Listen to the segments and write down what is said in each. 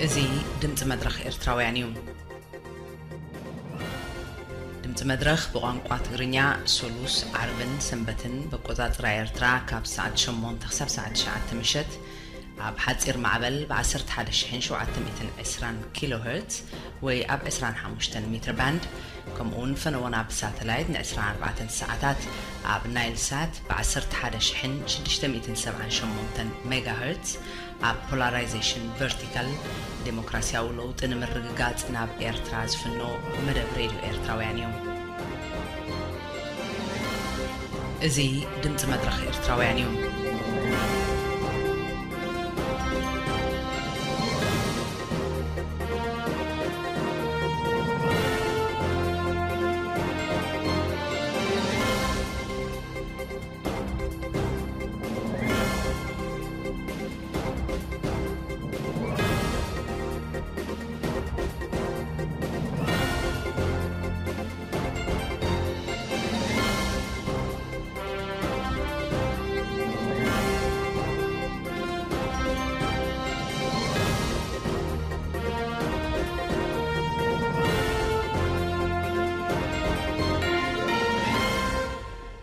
እዚ ድምፂ መድረኽ ኤርትራውያን እዩ። ድምፂ መድረኽ ብቋንቋ ትግርኛ ሶሉስ፣ ዓርብን ሰንበትን በቆፃፅራ ኤርትራ ካብ ሰዓት ሸሞንተ ክሳብ ሰዓት ትሽዓተ ምሸት ኣብ ሓፂር ማዕበል ብ ዓሰርተ ሓደ ሺሕን ሸውዓተ ሚእትን ዕስራን ኪሎ ሄርትዝ ወይ ኣብ ዕስራን ሓሙሽተን ሜትር ባንድ፣ ከምኡ እውን ፈነወና ብሳተላይት ን ዕስራን ኣርባዕተን ሰዓታት ኣብ ናይል ሳት ብ ዓሰርተ ሓደ ሺሕን ሽዱሽተ ሚእትን ሰብዓን ሸሞንተን ሜጋ ሄርትዝ ኣብ ፖላራይዜሽን ቨርቲካል ዴሞክራሲያዊ ለውጢ ንምርግጋጽ ናብ ኤርትራ ዝፍኖ መደብ ሬድዮ ኤርትራውያን እዩ። እዚ ድምፂ መድረኽ ኤርትራውያን እዩ።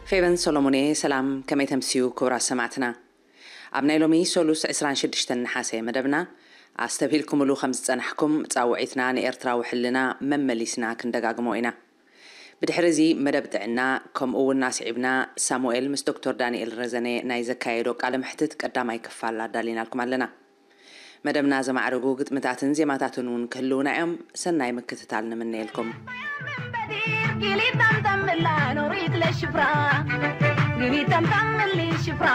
ፌቨን ሶሎሞን እየ። ሰላም፣ ከመይ ተምስዩ ክቡራት ሰማዕትና? ኣብ ናይ ሎሚ ሶሉስ ዕስራን ሽዱሽተን ነሓሰ መደብና፣ ኣስተብሂልኩምሉ ከም ዝጸናሕኩም፣ ጻውዒትና ንኤርትራዊ ሕልና መመሊስና ክንደጋግሞ ኢና። ብድሕሪ እዚ መደብ ጥዕና፣ ከምኡ እውን ኣስዒብና ሳሙኤል ምስ ዶክተር ዳንኤል ረዘነ ናይ ዘካየዶ ቃለ መሕትት ቀዳማይ ክፋል ኣዳሊናልኩም ኣለና። መደብና ዘማዕርጉ ግጥምታትን ዜማታትን እውን ክህልውና እዮም። ሰናይ ምክትታል ንምነየልኩም። ጊሊታም ተምላ ኖሪት ለሽፍራ፣ ጊሊታም ተምሊ ሽፍራ፣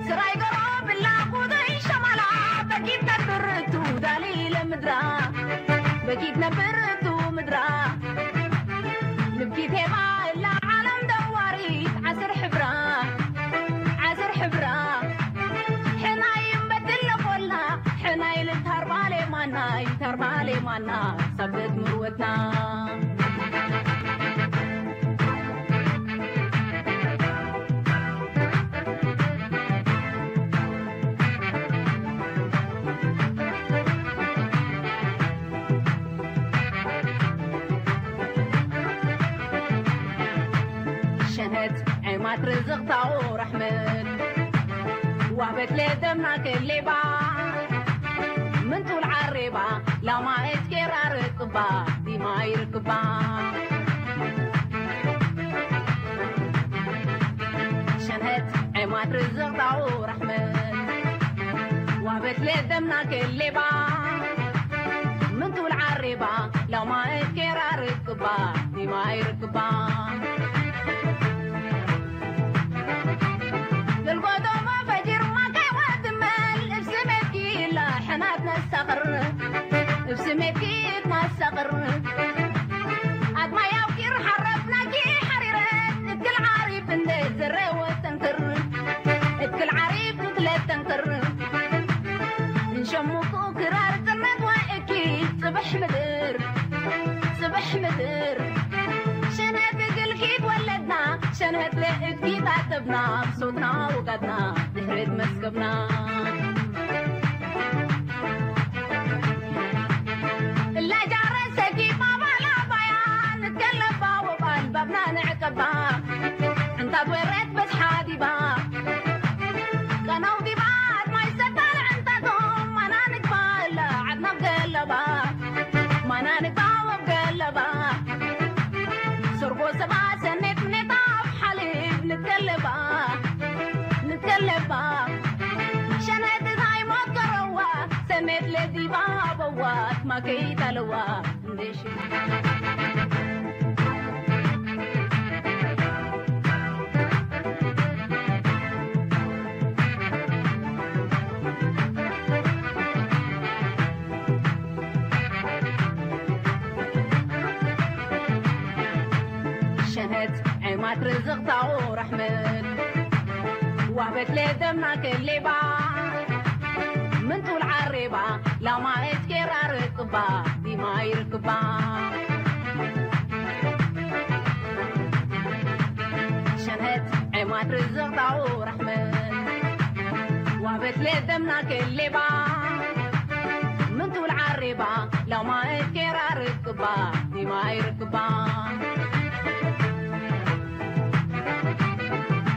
ስራይ ገሮ ብላ ቁደይ ሸማላ፣ በጊት ነብርቱ ዳሊ ለምድራ፣ በጊት ነብርቱ ምድራ፣ ልብኪት ሄባ እላ ዓለም ደዋሪት ዓስር ሕብራ፣ ዓስር ሕብራ፣ ሕናይ እምበትለ ኮላ፣ ሕናይ ልታርባሌ ማናይ፣ ታርባሌ ማና፣ ሰብት ምርወትና። ሸንሀት ዔማት ርዝቕታኡ ረሕመት ዋህበት ለደምና ከሌባ ምንጡል ዓሬባ ላማ እትኬራ ርቅባ ዲማ ይርክባ። ሸንሀት ዔማት ርዝቕታኡ ረሕመት ዋህበት ለደምና ከሌባ ምንቱል ዓሬባ ላማ እትኬራ ርቅባ ዲማ ይርክባ። ገልጎዶማ ፈጂርማ ከይወትመል እብ ስሜትኪ ኢላ ሕናት ነሳቕር እብ ስሜትኪ ትናሳቕር ኣድማያው ኪር ሓረፍናኪ ሓሪረ እትክል ዓሪፍ እንደ ዘረወ ተንክር እትክል ዓሪፍ ንትለ ተንክር እንሸሙኩ ክራር ጥርነት ወእኪ ጽብሕ ምድር ጽብሕ ምድር ሸነት እግልኪ ትወለድና ሸነት ለእድኪ ታጥብና ብሶትና ውጋትና ድሕርት መስገብና እላጃረ ሰጊማ ባላ ባያ ንትከለባ ወባል ባብና ንዕቀባ እንታት ወረት በዝሓ ዲባ ቀነው ዲባ ኣድማይ ሰታል ዕንታቶም ማና ንግባ እላ ዓድና ብገለባ ማና ንግባ ወብገለባ ሰርጎ ሰባ ሰኔት ምኔታ ኣብ ሓሊብ ንትከለባ ንትከለባ ሸነት ናይ ሞት ከረዋ ሰኔት ለዲባ ኣበዋ ትማከይት ኣለዋ እንዴሽ ሸነት ዔማት ርዝቕታኡ ረሕመት ዋህበት ለደምና ከሌባ ምንጡል ዓሬባ ላማ እትኬራ ርቅባ ዲማ ይርክባ ሸነት ዔማት ርዝቕታኡ ረሕመት ዋህበት ለደምና ከሌባ ትብል ዓሪባ ላማ እትኬራ ርክባ ዲማ ይርክባ።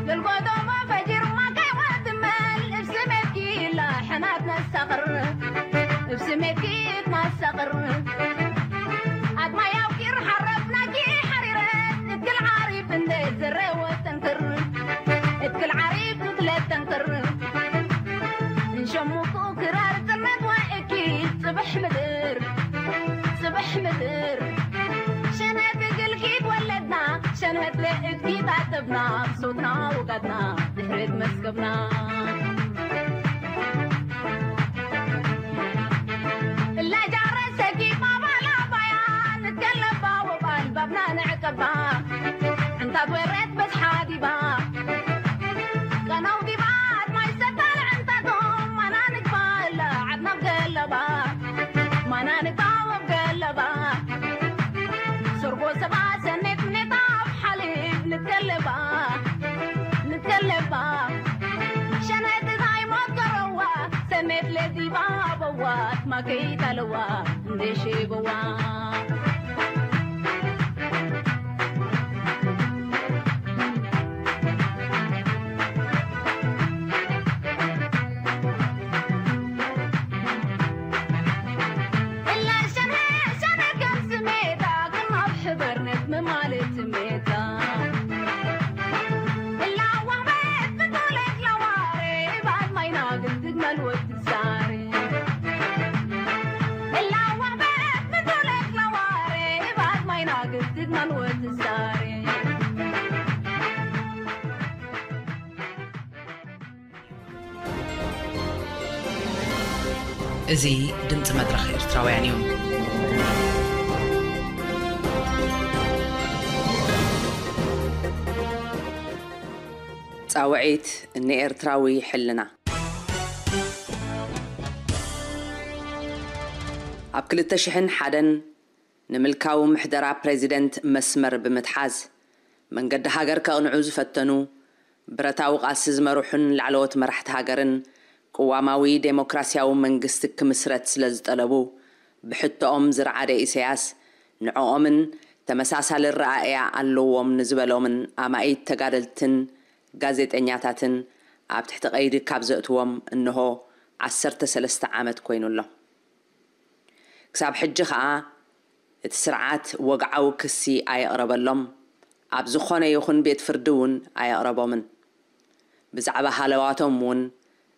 ገልጎዶማ ፈጂርማ ከይወትመል እብ ስሜትኪ ኢላ ሕናት ነሳቕር፣ እብ ስሜትኪ እትናሳቕር። ኣድማያው ኪር ሓረብ ናጊ ሓሪረት እትክል ዓሪብ እንደ ዝረወ ተንክር፣ እትክል ዓሪብ ክትለት ተንክር። እንሸሙኩ ክራር ጽነት ወእኪ ጽብሕ ምድር፣ ጽብሕ ምድር። ሸነት እግልኪት ወለድና፣ ሸነት ለእድኪት ኣጥብና፣ ብሶትና ውጋትና ድሕርት መስገብና። እላ ጃረ ሰጊማ ባላ ባያ ንትገለባ ወባል ባብና ንዕቀባ። እንታት ወረት በዝሓ ዲባ ቀናው ዲባ ኣድማይ ሰታል ዕንታቶም ማና ንግባ እላ ዓድና ብገለባ። ማና ንግባ ወብገለባ። ሰርጎ ሰባ ሰኔት ምኔታ ኣብ ሓሊብ ንትገለባ። ንትገለባ። ሸነት ናይ ሞት ገረዋ ሰኔት ለዲባ በዋ ትማከይት ኣለዋ እንዴ ሼበዋ። እላ ሸነ ሸነ ከም ስሜታ ክናብ ሕበርነት ምማለት ስሜታ። እላ ዋህበት ብቶሌት ለዋሬ ባድ ማይና ግልትግ መልወት ሳሬ። እላ ዋህበት ብቶሌት ለዋሬ ባድ ማይና ግልትግ መልወት ሳሬ። እዚ ድምጺ መድረኽ ኤርትራውያን እዩ። ጻውዒት ንኤርትራዊ ሕልና። ኣብ ክልተ ሽሕን ሓደን ንምልካዊ ምሕደራ ፕሬዚደንት መስመር ብምትሓዝ፣ መንገዲ ሃገር ከቕንዑ ዝፈተኑ፣ ብረታዊ ቃልሲ ዝመርሑን ላዕለዎት መራሕቲ ሃገርን ቅዋማዊ ዴሞክራሲያዊ መንግስቲ ክምስረት ስለ ዝጠለቡ፣ ብሕቶኦም ዝረዓደ ኢሳያስ፣ ንዕኦምን ተመሳሳሊ ረኣእያ ኣለዎም ንዝበሎምን ኣማኢት ተጋደልትን ጋዜጠኛታትን ኣብ ትሕቲ ቀይዲ ካብ ዘእትዎም እንሆ ዓሰርተ ሰለስተ ዓመት ኮይኑ ኣሎ። ክሳብ ሕጂ ኸኣ እቲ ስርዓት ወግዓዊ ክሲ ኣየቕረበሎም፣ ኣብ ዝኾነ ይኹን ቤት ፍርዲ እውን ኣየቕረቦምን። ብዛዕባ ሃለዋቶም እውን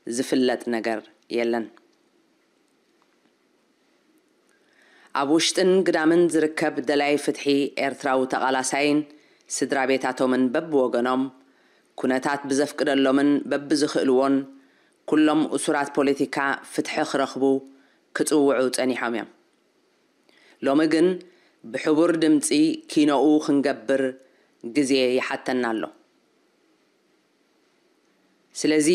ዝፍለጥ ነገር የለን። ኣብ ውሽጥን ግዳምን ዝርከብ ደላይ ፍትሒ ኤርትራዊ ተቓላሳይን ስድራ ቤታቶምን በብወገኖም፣ ኩነታት ብዘፍቅደሎምን በብዝኽእልዎን፣ ኩሎም እሱራት ፖለቲካ ፍትሒ ክረኽቡ ክጽውዑ ጸኒሖም እዮም። ሎሚ ግን ብሕቡር ድምጺ ኪኖኡ ክንገብር ግዜ ይሓተና ኣሎ። ስለዚ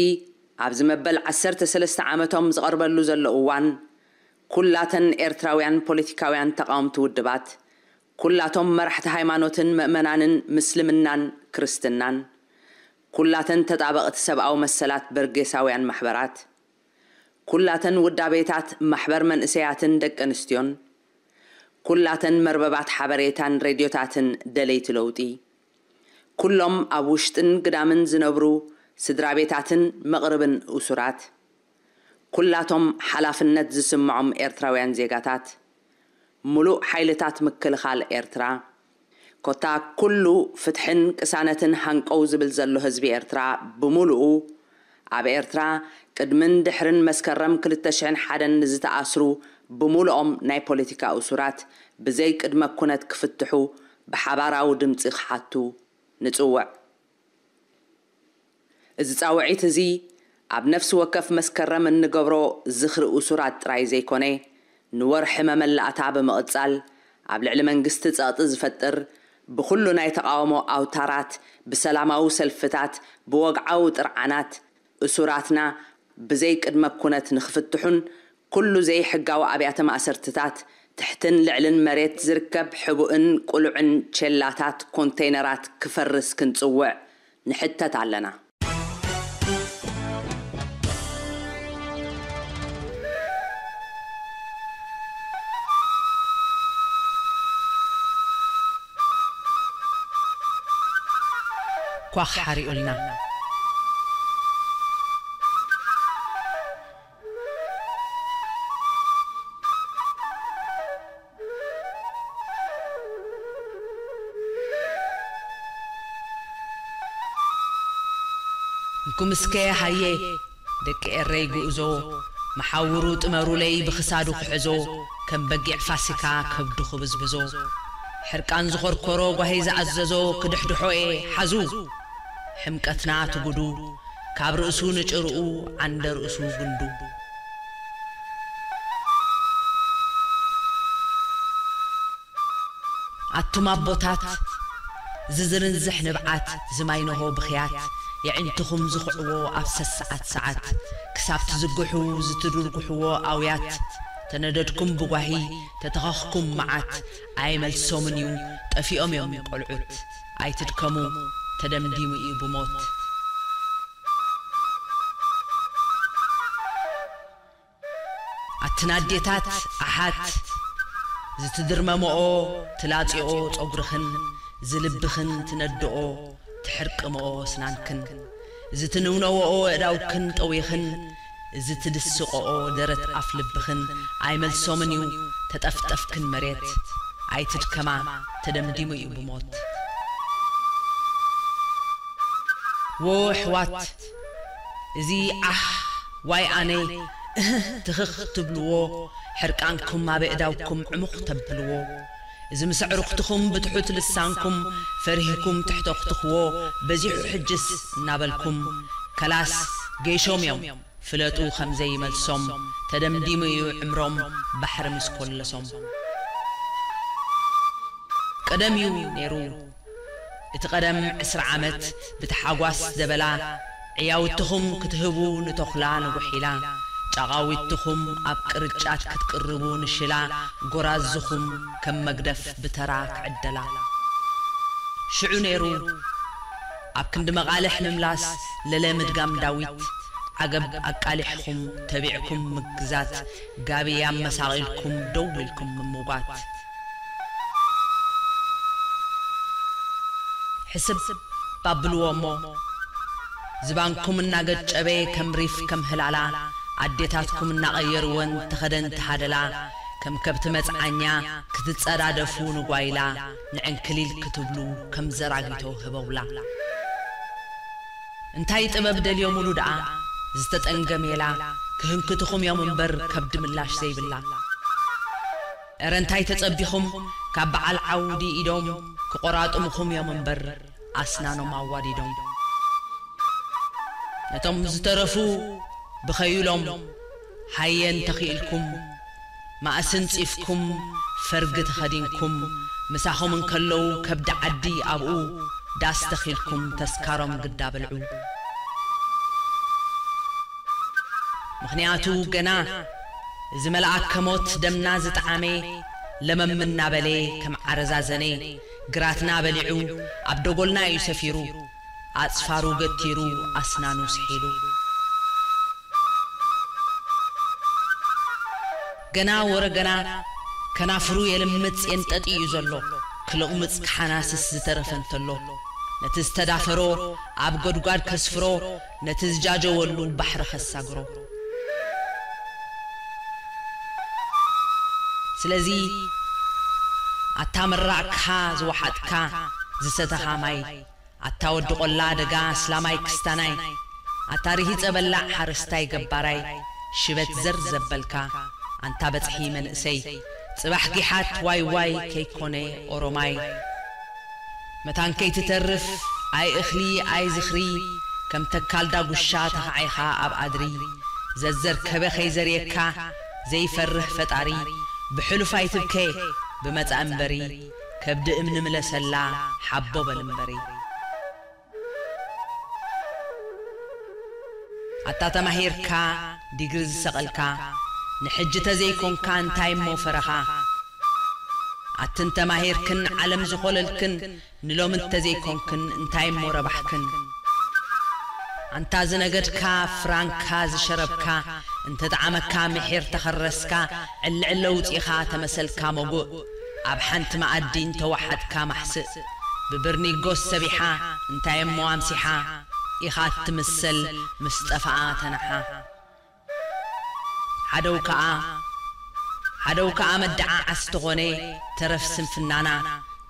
ኣብዚ መበል ዓሰርተ ሰለስተ ዓመቶም ዝቐርበሉ ዘሎ እዋን፣ ኩላተን ኤርትራውያን ፖለቲካውያን ተቓወምቲ ውድባት፣ ኩላቶም መራሕቲ ሃይማኖትን ምእመናንን ምስልምናን ክርስትናን፣ ኩላተን ተጣበቕቲ ሰብኣዊ መሰላት በርጌሳውያን ማሕበራት፣ ኩላተን ውዳቤታት ማሕበር መንእሰያትን ደቂ ኣንስትዮን፣ ኩላተን መርበባት ሓበሬታን ሬድዮታትን ደለይቲ ለውጢ፣ ኩሎም ኣብ ውሽጥን ግዳምን ዝነብሩ ስድራ ቤታትን መቕርብን እሱራት፣ ኩላቶም ሓላፍነት ዝስምዖም ኤርትራውያን ዜጋታት፣ ምሉእ ሓይልታት ምክልኻል ኤርትራ፣ ኮታ ኩሉ ፍትሕን ቅሳነትን ሃንቀው ዝብል ዘሎ ህዝቢ ኤርትራ ብምሉኡ፣ ኣብ ኤርትራ ቅድምን ድሕርን መስከረም ክልተ ሽሕን ሓደን ንዝተኣስሩ ብምሉኦም ናይ ፖለቲካ እሱራት ብዘይ ቅድመ ኩነት ክፍትሑ ብሓባራዊ ድምጺ ክሓቱ ንጽውዕ። እዚ ጻውዒት እዚ ኣብ ነፍሲ ወከፍ መስከረም እንገብሮ ዝኽሪ እሱራት ጥራይ ዘይኮነ፣ ንወርሒ መመላእታ ብምቕጻል፣ ኣብ ልዕሊ መንግስቲ ጸቕጢ ዝፈጥር፣ ብኹሉ ናይ ተቓውሞ ኣውታራት፣ ብሰላማዊ ሰልፍታት፣ ብወግዓዊ ጥርዓናት፣ እሱራትና ብዘይ ቅድመ ኩነት ንኽፍትሑን፣ ኩሉ ዘይሕጋዊ ኣብያተ ማእሰርትታት፣ ትሕትን ልዕልን መሬት ዝርከብ ሕቡእን ቅሉዕን ቸላታት ኮንተይነራት ክፈርስ ክንጽውዕ ንሕተት ኣለና። ኳኽ ሓሪኡልና። እንኩም እስከ ሃየ ደቂ ኤረይ ጉእዞ፣ መሓውሩ ጥመሩለይ ብኽሳዱ ክሕዞ፣ ከም በጊዕ ፋሲካ ከብዱ ክብዝብዞ፣ ሕርቃን ዝኾርኮሮ ጓሂ ዝኣዘዞ ክድሕድሖ እየ። ሓዙ ሕምቀትና ትጉዱ፣ ካብ ርእሱ ንጭርኡ ዓንደ ርእሱ ጉንዱ። ኣቱም ኣቦታት፣ ዝዝርንዝሕ ንብዓት ዝማይነሆ ብኽያት፣ የዒንትኹም ዝኹዕዎ ኣብ ሰሰዓት ሰዓት፣ ክሳብ ትዝግሑ ዝትድርጉሕዎ ኣውያት፣ ተነደድኩም ብጓሂ፣ ተተኸኽኩም መዓት፣ ኣይመልሶምን እዩ፣ ጠፊኦም እዮም ቆልዑት። ኣይትድከሙ፣ ተደምዲሙ እዩ ብሞት። ኣትን ኣዴታት ኣሓት፣ ዝትድርመምኦ ትላጽኦ ጸጉርኽን፣ ዝልብኽን ትነድኦ ትሕርቅምኦ ስናንክን፣ ዝትንውነውኦ ኣእዳውክን ጠዊኽን፣ ዝትድስቆኦ ደረት ኣፍ ልብኽን ኣይመልሶምን እዩ። ተጠፍጠፍክን መሬት ኣይትድከማ፣ ተደምዲሙ እዩ ብሞት። ዎ ኣሕዋት፣ እዚ ዓህ ዋይ ኣነ እህ ትኽኽ ትብልዎ፣ ሕርቃንኩም ኣብ ኣእዳውኩም ዕሙኽ ተብልዎ፣ እዚ ምስ ኣዕሩኽትኹም ብትሑት ልሳንኩም ፈሪህኩም ተሕተኹትኽዎ በዚሑ ሕጅስ እናበልኩም፣ ከላስ ገይሾም እዮም ፍለጡ ከም ዘይመልሶም፣ ተደምዲሙ እዩ ዕምሮም ባሕሪ ምስ ኮለሶም። ቀደም እዩ ነይሩ እቲ ቀደም ዕስራ ዓመት ብታሓጓስ ደበላ፣ ዕያውትኹም ክትህቡ ንተኹላ ንጉሒላ፣ ጫቓዊትኹም ኣብ ቅርጫት ክትቅርቡ ንሽላ፣ ጎራዝኹም ከም መግደፍ ብተራ ክዕደላ። ሽዑ ነይሩ ኣብ ክንዲ መቓልሕ ምምላስ ለለ ምድጋም ዳዊት፣ ዓገብ ኣቃሊሕኹም ተቢዕኩም ምግዛት፣ ጋቢ ኣመሳቒልኩም ደው ኢልኩም ምምጓት። ሕስብ ባብልዎ እሞ፣ ዝባንኩም እናገጨበ ከም ሪፍ ከም ህላላ፣ ኣዴታትኩም እናቐየርወን ተኸደን ተሃደላ፣ ከም ከብቲ መጽዓኛ ክትጸዳደፉ ንጓይላ፣ ንዕንክሊል ክትብሉ ከም ዘራጊቶ ህበውላ። እንታይ ጥበብ ደልዮምሉ ደኣ ዝተጠንገ ሜላ፣ ክህንክትኹም እዮም እምበር ከብዲ ምላሽ ዘይብላ። እረ እንታይ ተጸቢኹም ካብ በዓል ዓውዲ ኢዶም፣ ክቖራጥምኹም እዮም እምበር ኣስናኖም ኣዋዲዶም። ነቶም ዝተረፉ ብኸዩሎም ሃየ እንተኽኢልኩም፣ ማእሲ ኣንጺፍኩም ፈርጊ ተኸዲንኩም፣ ምሳኹም እንከለዉ ከብዲ ዓዲ ኣብኡ ዳስ ተኺልኩም ተስካሮም ግዳ በልዑ። ምኽንያቱ ገና እዚ መልኣከ ሞት ደምና ዝጠዓመ ለመም እናበለ ከም ዓረዛዘነ ግራትና በሊዑ ኣብ ደጎልና እዩ ሰፊሩ፣ ኣጽፋሩ ገቲሩ ኣስናኑ ስሒሉ። ገና ወረ ገና ከናፍሩ የልምጽ የንጠጢ እዩ ዘሎ፣ ክልቕምጽ ክሓናስስ ዝተረፈ እንተሎ፣ ነቲ ዝተዳፈሮ ኣብ ጎድጓድ ከስፍሮ፣ ነቲ ዝጃጀወሉ ባሕሪ ከሳግሮ። ስለዚ ኣታ መራቕካ ዝወሓጥካ ዝሰተኻ ማይ፣ ኣታ ወዲ ቆላ ደጋ ኣስላማይ ክስታናይ፣ ኣታ ርሂጸ በላዕ ሓረስታይ ገባራይ፣ ሽበት ዘር ዘበልካ ኣንታ በጽሒ መንእሰይ፣ ጽባሕ ጊሓት ዋይ ዋይ ከይኮነ ኦሮማይ። መታን ከይትተርፍ ኣይ እኽሊ ኣይ ዝኽሪ፣ ከም ተካል ዳጉሻ ተኻዒኻ ኣብ ኣድሪ፣ ዘዘርከበ ከይዘርየካ ዘይፈርህ ፈጣሪ፣ ብሕሉፍ ኣይትብከ ብመጻኢ እምበሪ፣ ከብዲ እምኒ ምለሰላ ሓቦ በል እምበሪ። ኣታ ተማሂርካ ዲግሪ ዝሰቐልካ፣ ንሕጂ ተዘይኮንካ እንታይ እሞ ፈረኻ? ኣትን ተማሂርክን ዓለም ዝኾለልክን፣ ንሎሚ እንተዘይኮንክን እንታይ እሞ ረባሕክን? ኣንታ ዝነገድካ ፍራንካ ዝሸረብካ፣ እንተጠዓመካ ምሒር ተኸረስካ፣ ዕልዕለ ውጺኻ ተመሰልካ መጉእ፣ ኣብ ሓንቲ መኣዲ እንተወሓጥካ ማሕስእ፣ ብብርኒጎስ ሰቢሓ እንታይ እሞ ኣምሲሓ ኢኻ እትምሰል ምስ ጠፍኣ ተናሓ። ሓደው ከኣ ሓደው ከኣ መዳዓዓስ ተኾነ ተረፍ ስንፍናና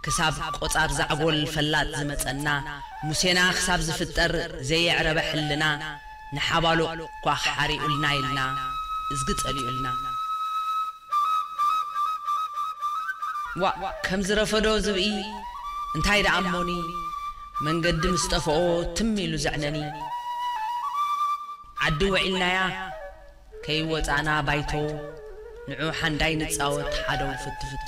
ክሳብ ቆጻር ዛዕጎል ፈላጥ ዝመጸና ሙሴና ክሳብ ዝፍጠር ዘየዕረበ ሕልና ንሓባሉ እኳ ሓሪኡልና ኢልና እዝጊ ጸሊኡልና። ዋእ ከም ዝረፈዶ ዝብኢ እንታይ ደኣ እሞኒ መንገዲ ምስ ጠፍኦ ትም ኢሉ ዘዕነኒ። ዓዲ ውዒልናያ ከይወጻእና ባይቶ ንዑ ሓንዳይ ንጻወት ሓደው ፍትፍቶ።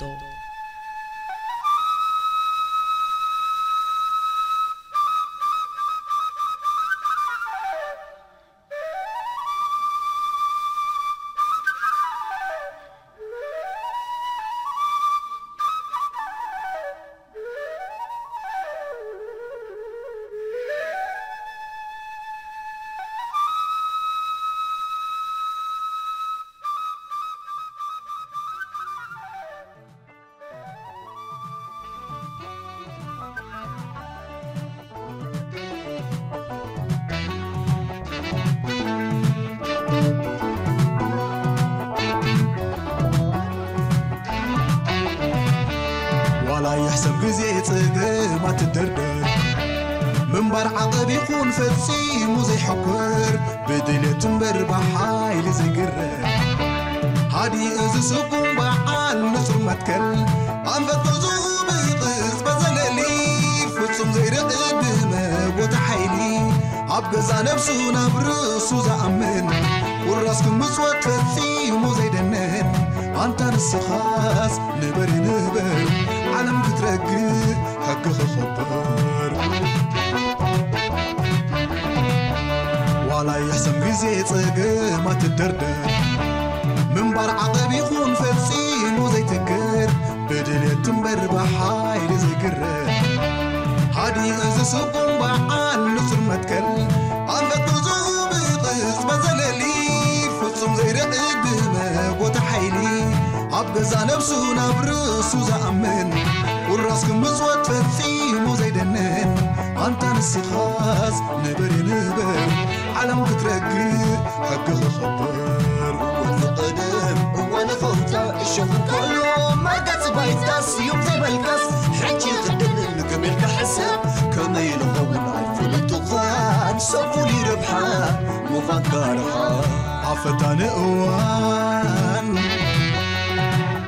ዋላ ይሕሰብ ግዜ ጸገማት ትደርደር ምንባር ዓቐብ ይኹን ፈጺሙ ዘይሕኩር ብድልየት እምበር ብሓይሊ ዘይግረር ሃዲኡ ዝስጉም በዓል ንጹር መትከል ኣንፈት ገዝኡ ብቕጽበት ዘለሊ ፍጹም ዘይርዕድ ብመጎተ ሓይሊ ኣብ ገዛ ነብሱ ናብ ርእሱ ዝኣምን ቁራስ ክምጽወት ፈጺሙ ዘይደንን ኣንታ ንስኻስ ንበር ንበር ዓለም ክትረግእ ሕጊ ክኽበር ዋላ ይሕሰም ግዜ ጸገማት ትደርደር ምንባር ዓቐብ ይኹን ፈጺሙ ዘይትግር ብድልየት እምበር ብሓይሊ ዘይግረር ሃዲኡ ዝስጉም በዓል ንጹር መትከል ኣንፈት ገዝኡ ብቕጽበት ዘለሊ ፍጹም ዘይርዕድ ብመጎተ ሓይሊ ኣብ ገዛ ነብሱ ናብ ርእሱ ዝኣምን ቁራስ ክምጽወት ፈጺሙ ዘይደንን ኣንታ ንስኻስ ንበር ንበር ዓለም ክትረግእ ሕጊ ክኽበር እወ ዝቐደም እወ ንኸውታ እሾኽ እንከሎ መርገጽ ባይታ ስዩም ዘይበልካስ ሕጂ ክድንን ከመይ ኢልካ ሕሰብ ከመይ ንኸውን ኣይፍልጡኻን ሰብ ፍሉይ ረብሓ ምዃንካ ረሓ ኣፈታኒ እዋን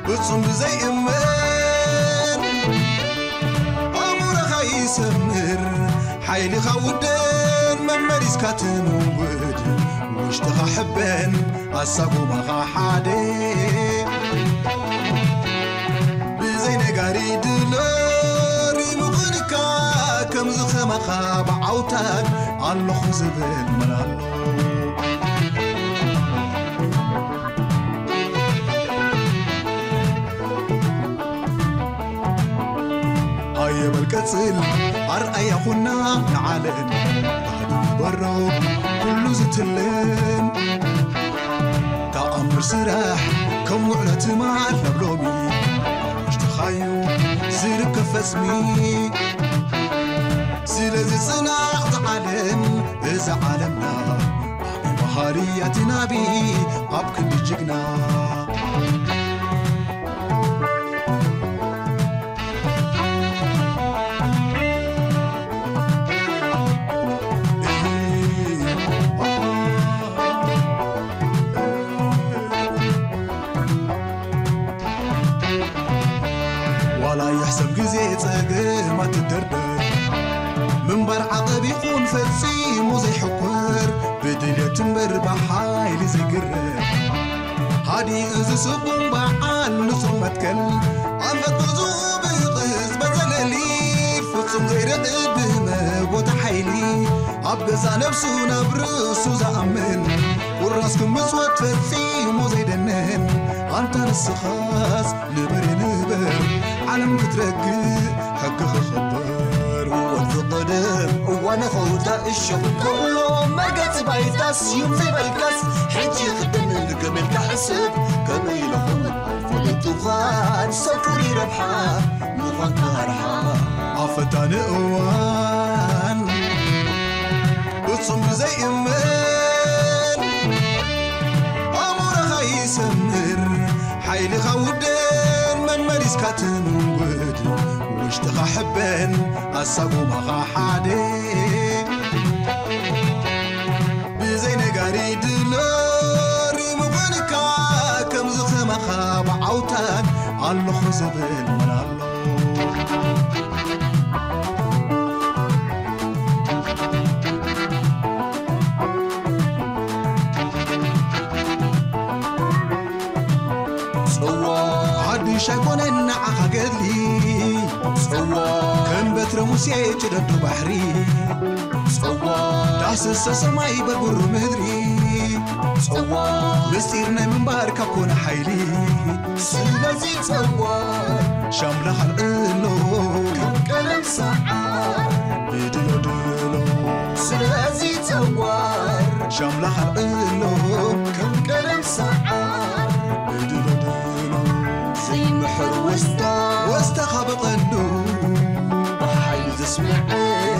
ፍጹም ብዘይእመን ኣእምሮኻ ይሰምር ሓይልኻ ውደን መመሊስካ ትንውድ ውሽጥኻ ሕበን ኣሳጉማኻ ሓደ ብዘይ ነጋሪ ድሎ ሪሙኽንካ ከምዚ ከማኻ ብዓውታን ኣለኹ ዝብል መን ኣሎ ሃየ በል ቀጽል ኣርኣያ ኩና ንዓለም ባህሊ በሮ ኩሉ ዝትልን ተኣምር ስራሕ ከም ውዕሎ ትማል ናብ ሎሚ ኣብ ውሽጥኻዩ ዝርከብ ፈጽሚ ስለዚ ጽናዕ ዝዓለም እዛ ዓለምና ኣቢ መሃሪ ኣቲ ናቢ ኣብ ክንዲ ጅግና ዋላ ይሕሰብ ግዜ ጸገማት ትደርደር ምንባር ዓቐብ ይኹን ፈጺሙ ዘይሕኩር ብድልየት እምበር ብሓይሊ ዘይግረር ሃዲኡ ዝስጉም በዓል ንጹር መትከል ኣንፈት ገዝኡ ብቕጽበት ዘለሊ ፍጹም ዘይርዕድ ብመጎተ ሓይሊ ኣብ ገዛ ነብሱ ናብ ርእሱ ዝኣምን ቁራስ ክምጽወት ፈጺሙ ዘይደንን ኣንታ ንስኻስ ንበር ንበር ዓለም ክትረግእ ሕጊ ክኽበር እወ ዝቐደም እዋነ ከውታ እሾኽ እንከሎ መርገጺ ባይታ ስዩም ዘይበልካስ ሕጂ ክደንን ከመይ ኢልካ ሕስብ ከመይ ኢልኹም ኣይፈለጡኻን ሰብ ፍሉይ ረብሓ ምዃንካ ረሓ ፈታኒ እዋን ፍጹም ብዘይእመን ኣእምሮኻ ይሰምር፣ ሓይልኻ ውደን መመሊስካ ትምንጉድ፣ ውሽጥኻ ሕበን ኣሳጉማኻ ሓደ። ብዘይ ነጋሪ ድሎ ሪሙቐንካ፣ ከምዚ ከማኻ ብዓውታን ኣለኹ ዘብል መን ኣሎ? ጽዋ ሓድሽ ኣይኮነን ንዓኻ ገድሊ፣ ጽዋ ከም በትረ ሙሴ ጭደዱ ባሕሪ፣ ጽዋ ዳስሰ ሰማይ በርብሩ ምድሪ፣ ጽዋ ምስጢር ናይ ምንባር ካብ ኮነ ሓይሊ፣ ስለዚ ጸዋ ሻምላ ካልዕሎ ከም ቀለም ሰዓር ብድሎ ድሎ፣ ስለዚ ጸዋር ሻምላ ካልዕሎ ከም ቀለም ሰዓር ብድሎ ድሎ፣ ዘይምሕር ወስታ ወስተኻ ብቐንዱ ብሓይሊ ዘስምዐ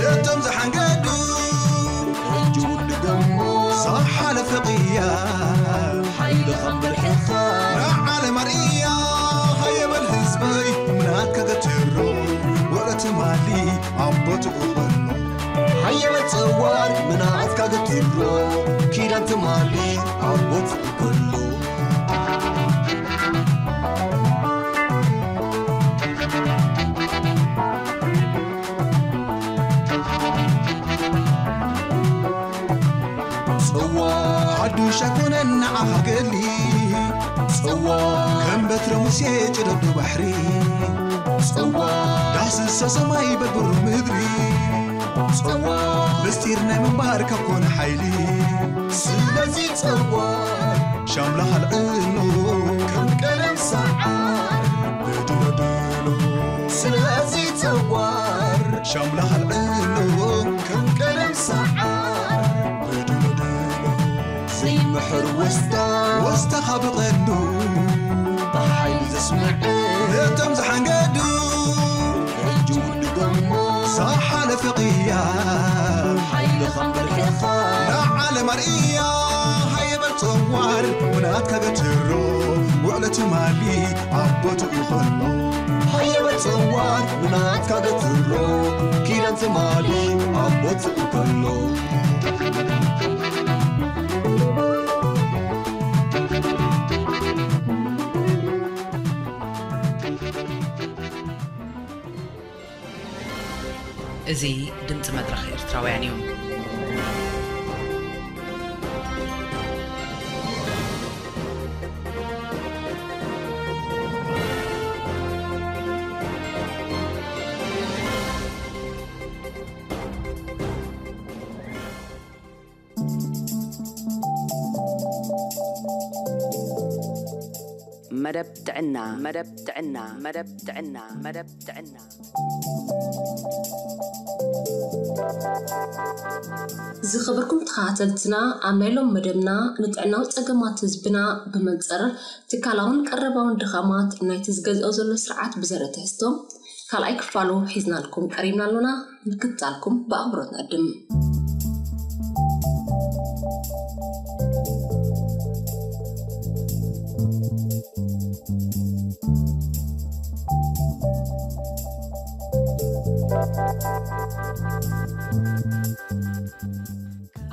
ነቶም ዝሓንገዱ፣ ሕጂ እውን ድገሞ ዝሓለፈ ቅያ ሓይልኻ እምበር ሕኻ ንዓለም ኣርእያ። ሃየ በል ህዝበይ ናትካ ገትሮ ውዕሎ ትማሊ ኣብ ቦትኡ ኾሎ። ሃየ በል ጸዋር ምናትካ ገትሮ ኪዳን ትማሊ ኣብ ቦትኡ ኾሎ። ጽዋ ሓዱሽ ኣይኮነን ንዓኻ ገድሊ፣ ጽዋ ከም በትረ ሙሴ ጭደዱ ባሕሪ፣ ጽዋ ዳስሶ ሰማይ በርብሮ ምድሪ፣ ጽዋ ምስጢር ናይ ምንባር ካብ ኮነ ሓይሊ፣ ስለዚ ጽዋ ሻምላ ካልዕሎ ከም ቀለም ሰዓር ብድሎ ድሎ፣ ስለዚ ጽዋር ሻምላ ካልዕሎ ከም ቀለም ሰዓር ብድሎ ድሎ፣ ዘይምሕር ወስታ ወስተኻ ብቐንዱ ብሓይሊ ዘስምዕ ነቶም ዝሓንገዱ፣ ሕጂ እውን ንደሞ ዝሓለፈ ቅያ ሓይልኻ እምበር ሕኻ ንዓለም ኣርእያ። ሃየ በል ጸዋር ምናትካ ገትሮ ውዕሎ ትማሊ ኣብ ቦትኡ ኾሎ። ሃየ በል ጸዋር ምናትካ ገትሮ ኪዳን ትማሊ ኣብ ቦትኡ ኾሎ። እዚ ድምጺ መድረኽ ኤርትራውያን እዩ። መደብ ጥዕና፣ መደብ ጥዕና፣ መደብ ጥዕና፣ መደብ ጥዕና። ዝኸበርኩም ተኸታተልትና፣ ኣብ ናይ ሎም መደብና ንጥዕናዊ ጸገማት ህዝብና ብመንጽር ትካላውን ቀረባውን ድኻማት ናይቲ ዝገዝኦ ዘሎ ስርዓት ብዘርኢ ትሕዝቶ ካልኣይ ክፋሉ ሒዝናልኩም ቀሪብና ኣሎና። ምክትታልኩም ብኣኽብሮት ንዕድም።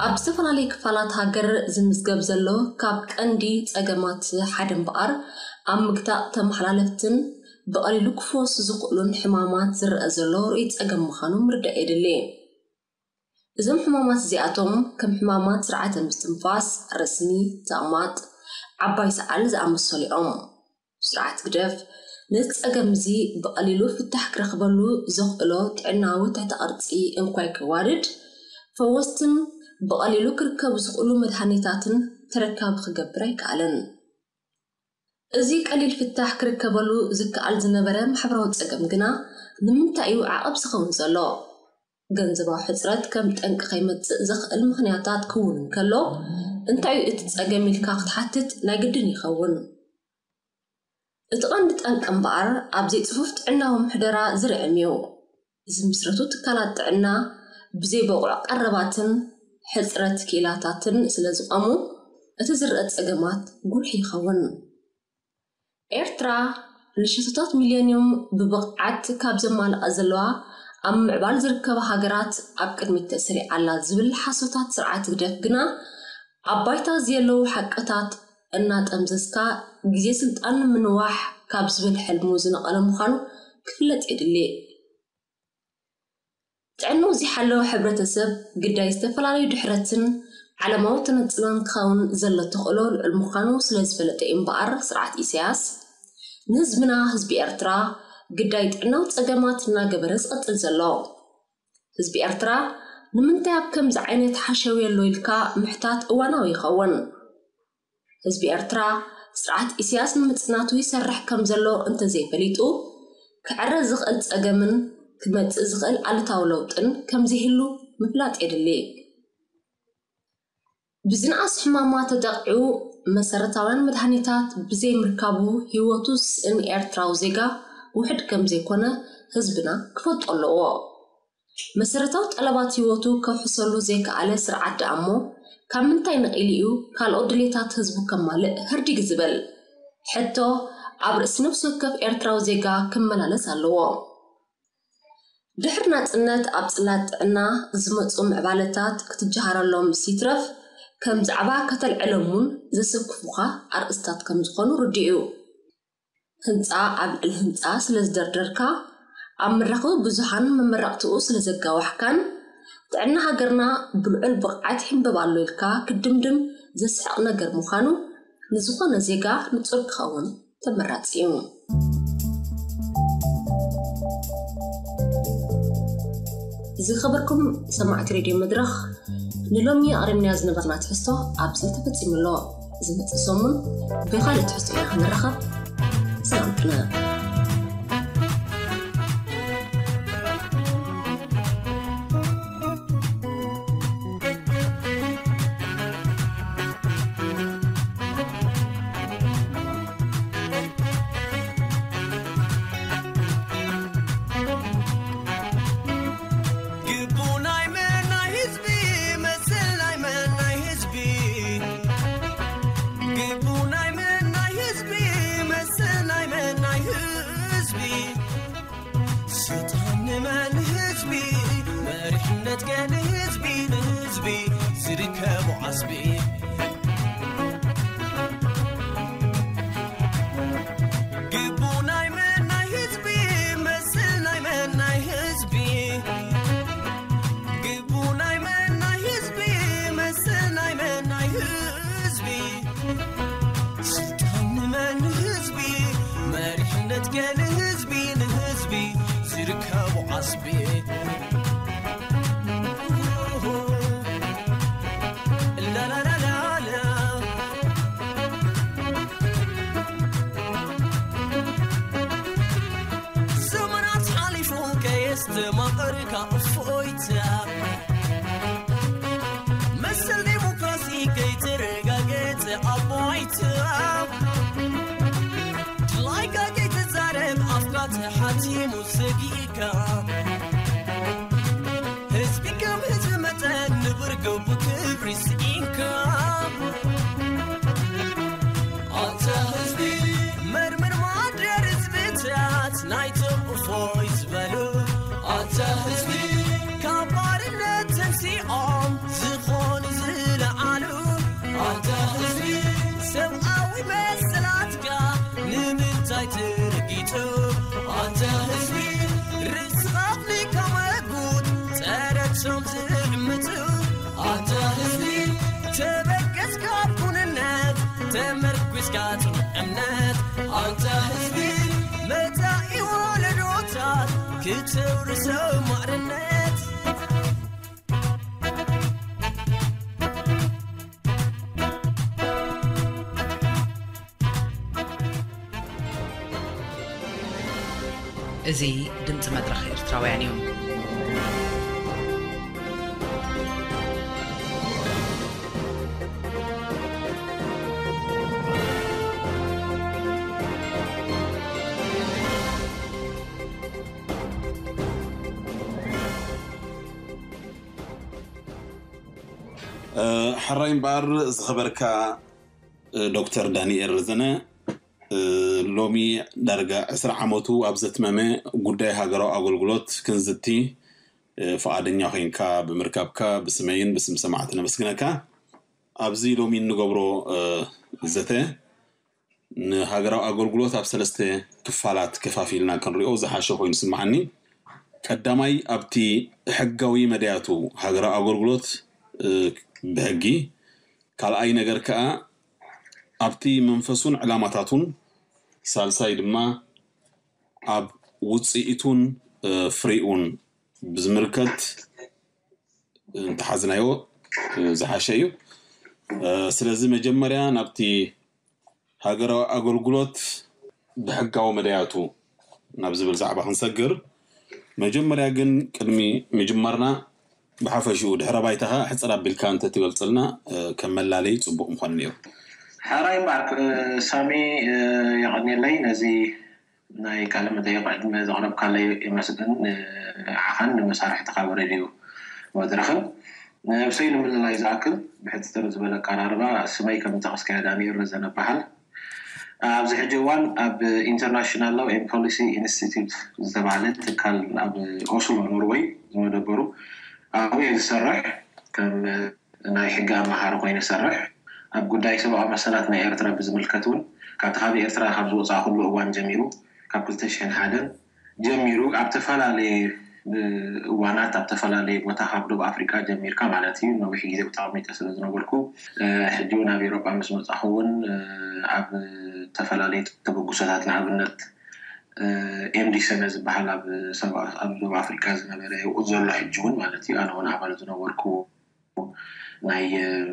ኣብ ዝተፈላለዩ ክፋላት ሃገር ዝምዝገብ ዘሎ ካብ ቀንዲ ጸገማት ሓደ እምበኣር፣ ኣብ ምግታእ ተመሓላለፍትን ብቐሊሉ ክፍወሱ ዝኽእሉን ሕማማት ዝረኣ ዘሎ ርኡይ ጸገም ምዃኑ ምርዳእ የድሊ። እዞም ሕማማት እዚኣቶም ከም ሕማማት ስርዓተ ምስትንፋስ፣ ረስኒ፣ ተቕማጥ፣ ዓባይ ሰዓል ዝኣመሰሉ እዮም። ስርዓት ግደፍ ነዚ ጸገም እዚ ብቐሊሉ ፍታሕ ክረኽበሉ ዘኽእሎ ጥዕናዊ ትሕተ ቅርጺ እንኳ ይከዋድድ፣ ፈወስትን ብቐሊሉ ክርከቡ ዝኽእሉ መድሃኒታትን ተረካቢ ክገብር ኣይከኣለን። እዚ ቀሊል ፍታሕ ክርከበሉ ዝከኣል ዝነበረ ማሕበራዊ ጸገም ግና ንምንታይ እዩ ዓቐብ ዝኸውን ዘሎ? ገንዘባዊ ሕጽረት ከም ጠንቂ ከይመጽእ ዘኽእል ምኽንያታት ክውን እንከሎ፣ እንታይ እዩ እቲ ጸገም ኢልካ ክትሓትት ናይ ግድን ይኸውን። እቲ ቀንዲ ጠንቂ እምበኣር ኣብ ዘይጽፉፍ ጥዕናዊ ምሕደራ ዝርዕም እዩ። ዝምስረቱ ትካላት ጥዕና ብዘይ በቑዕ ቀረባትን ሕፅረት ክኢላታትን ስለ ዝቐሙ፣ እቲ ዝረአ ፀገማት ጉልሕ ይኸውን። ኤርትራ ንሸቶታት ሚልዮንዮም ብብቕዓት ካብ ዘማልኣ ዘለዋ ኣብ ምዕባል ዝርከባ ሃገራት ኣብ ቅድሚት ተሰሪዓ ኣላ ዝብል ሓሶታት ስርዓት ህግደፍ ግና፣ ኣብ ባይታ ዘየለዉ ሓቅታት እናጠምዘዝካ ግዜ ስልጣን ንምንዋሕ ካብ ዝብል ሕልሙ ዝነቐለ ምዃኑ ክፍለጥ የድሊ። ጥዕንኡ ዘይሓለወ ሕብረተሰብ ግዳይ ዝተፈላለዩ ድሕረትን ዓለማዊ ተነጽሎን ክኸውን ዘሎ ተኽእሎ ልዑል ምዃኑ ስለ ዝፈለጠ እዩ እምበኣር፣ ስርዓት ኢሳያስ ንህዝብና፣ ህዝቢ ኤርትራ፣ ግዳይ ጥዕናዊ ጸገማት እናገበረ ዝቐጽል ዘሎ። ህዝቢ ኤርትራ ንምንታይ ኣብ ከምዚ ዓይነት ሓሸውየ ኣሎ ኢልካ ምሕታት እዋናዊ ይኸውን። ህዝቢ ኤርትራ፣ ስርዓት ኢሳያስ ንምጽናቱ ይሰርሕ ከም ዘሎ እንተዘይፈሊጡ፣ ክዕረ ዝኽእል ጸገምን ክመጽእ ዝኽእል ኣሉታዊ ለውጥን ከም ዘይህሉ ምፍላጥ የድሊ። ብዝንኣስ ሕማማ ተጠቒዑ መሰረታውያን መድሃኒታት ብዘይምርካቡ ህይወቱ ዝስእን ኤርትራዊ ዜጋ ውሑድ ከም ዘይኮነ ህዝብና ክፈልጦ ኣለዎ። መሰረታዊ ጠለባት ህይወቱ ከውሕሰሉ ዘይከኣለ ስርዓት ደኣ እሞ፣ ካብ ምንታይ ነቒሉ እዩ ካልኦት ድሌታት ህዝቡ ከማልእ ህርዲግ ዝብል ሕቶ ኣብ ርእሲ ነፍሲ ወከፍ ኤርትራዊ ዜጋ ክመላለስ ኣለዎ። ድሕሪ ናጽነት ኣብ ጽላት ጥዕና ዝመጹ ምዕባለታት ክትጀሃረሎም ምስ ይትረፍ፣ ከም ዛዕባ ከተልዕሎም እውን ዘሰክፉኻ ኣርእስታት ከም ዝኾኑ ርዱእ እዩ። ህንጻ ኣብ ልዕሊ ህንጻ ስለ ዝደርደርካ፣ ኣብ መራኸቢ ብዙሃን መመረቕትኡ ስለ ዘጋዋሕካን፣ ጥዕና ሃገርና ብልዑል ብቕዓት ይሕንበብ ኣሎ ኢልካ ክትድምድም ዘስሕቕ ነገር ምዃኑ ንዝኾነ ዜጋ ንጹር ክኸውን ተመራጺ እዩ። ዝኸበርኩም ሰማዕቲ ሬድዮ መድረኽ፣ ንሎሚ ኣቕሪብናዮ ዝነበርና ትሕዝቶ ኣብዚ ተፈጺሙ ኣሎ። ዝመጽእ ሰሙን ብኻልእ ትሕዝቶ ኢና ክንራኸብ። ሰላም ቅነ። ግቡ ናይ መን ናይ ህዝቢ፣ መሰል ናይ መን ናይ ህዝቢ። ግቡ ናይ መን ናይ ህዝቢ፣ መሰል ናይ መን ናይ ህዝቢ። ስልጣን ንመን ህዝቢ፣ መሪሕነት ከ ንህዝቢ፣ ንህዝቢ ዝርከቡ ዓስቢ። ግቡ ናይ መን ናይ ህዝቢ፣ መሰል ናይ መን ናይ ህዝቢ። ግቡ ናይ መን ናይ ህዝቢ፣ መሰል ናይ መን ናይ ህዝቢ። ስልጣን ንመን ህዝቢ፣ መሪሕነት ከ ንህዝቢ፣ ንህዝቢ ዝርከቡ ዓስቢ። ላላላላላ። ዘመናት ሓሊፉ ከየስተማቐርካ እፎይታ፣ መሰል ዴሞክራሲ ከይተረጋገጸ ኣብ ባይታ፣ ድላይካ ከይትዛረብ ኣፍካ ተሓቲሙ ዘጊእካ፣ ህዝቢ ከም ህዝቢ መጠን ንብር ግቡ ክብሪ ስኢንካ። ኣንታ ህዝቢ፣ መርምር ማደር ህዝብታት ናይቶም እፎይ ዝበሉ። ኣንታ ህዝቢ፣ ካብ ባርነት ተንሲኦም ዝኾኑ ዝለዓሉ። ኣንታ ህዝቢ፣ ሰብኣዊ መሰላትካ ንምንታይ ትርጊጹ? ኣንታ ህዝቢ፣ ርእስኻ ኣፍሊካ መጉት ጸረቶም ዝዕምጹ። ኣንታ ህዝቢ፣ ተበገስ ካብ ኩንነት፣ ተመርኲስካ ጽኑዕ እምነት። ኣንታ ህዝቢ፣ መጻኢ ወለዶታት ክተውርሶ ማዕርነት። እዚ ድምጺ መድረኽ ኤርትራውያን እዩ። ሕራይ እምበኣር ዝኸበርካ ዶክተር ዳንኤል ረዘነ፣ ሎሚ ዳርጋ ዕስራ ዓመቱ ኣብ ዘትመመ ጉዳይ ሃገራዊ ኣገልግሎት ክንዝቲ ፍቓደኛ ኮይንካ ብምርካብካ ብስመይን ብስም ሰማዕቲ ነመስግነካ። ኣብዚ ሎሚ እንገብሮ ዘተ ንሃገራዊ ኣገልግሎት ኣብ ሰለስተ ክፋላት ከፋፊልና ክንሪኦ ዝሓሸ ኮይኑ ስምዓኒ። ቀዳማይ ኣብቲ ሕጋዊ መዳያቱ ሃገራዊ ኣገልግሎት ብሕጊ፣ ካልኣይ ነገር ከኣ ኣብቲ መንፈሱን ዕላማታቱን፣ ሳልሳይ ድማ ኣብ ውፅኢቱን ፍሬኡን ብዝምልከት እንተሓዝናዮ ዝሓሸ እዩ። ስለዚ መጀመርያ ናብቲ ሃገራዊ ኣገልግሎት ብሕጋዊ መዳያቱ ናብ ዝብል ዛዕባ ክንሰግር፣ መጀመርያ ግን ቅድሚ ምጅማርና ብሓፈሽኡ ድሕረ ባይታኻ ሕፅር ኣቢልካ እንተትገልፅልና ከም መላለይ ፅቡቕ ምዃኑ ነይሩ። ሕራይ እምበኣር ሳሚ፣ የቐንየለይ ነዚ ናይ ቃለ መጠይቕ ዕድመ ዘቕረብካለይ የመስግን። ንዓኻን ንመሳርሕትኻ ኣብ ሬድዮ መድረኽን። ነብሰይ ንምልላይ ዝኣክል ብሕጽር ዝበለ ኣቀራርባ፣ ስመይ ከም ዝጠቐስካዮ ዳንኤል ረዘነ እበሃል። ኣብዚ ሕጂ እዋን ኣብ International Law and Policy Institute ዝተባህለ ትካል ኣብ ኦስሎ ኖርወይ ዝመደበሩ ኣብኡ እየ ዝሰርሕ። ከም ናይ ሕጊ ኣማሃሪ ኮይነ እሰርሕ። ኣብ ጉዳይ ሰብኣዊ መሰላት ናይ ኤርትራ ብዝምልከት እውን ካብቲ ካብ ኤርትራ ካብ ዝወፃእኩሉ እዋን ጀሚሩ፣ ካብ ክልተ ሽሕን ሓደን ጀሚሩ ኣብ ተፈላለየ እዋናት ኣብ ተፈላለየ ቦታ ካብ ደቡብ ኣፍሪቃ ጀሚርካ ማለት እዩ። ነዊሕ ግዜ ብተቐሚጠ ስለ ዝነበርኩ ሕጂ እውን ኣብ ኤሮጳ ምስ መፃኹ እውን ኣብ ተፈላለየ ተበግሶታት ንኣብነት ኤምዲ ሰነ ዝበሃል ኣብ ደቡብ ኣፍሪቃ ዝነበረ ዘሎ ሕጂ እውን ማለት እዩ ኣነ እውን ኣባል ዝነበርኩ ናይ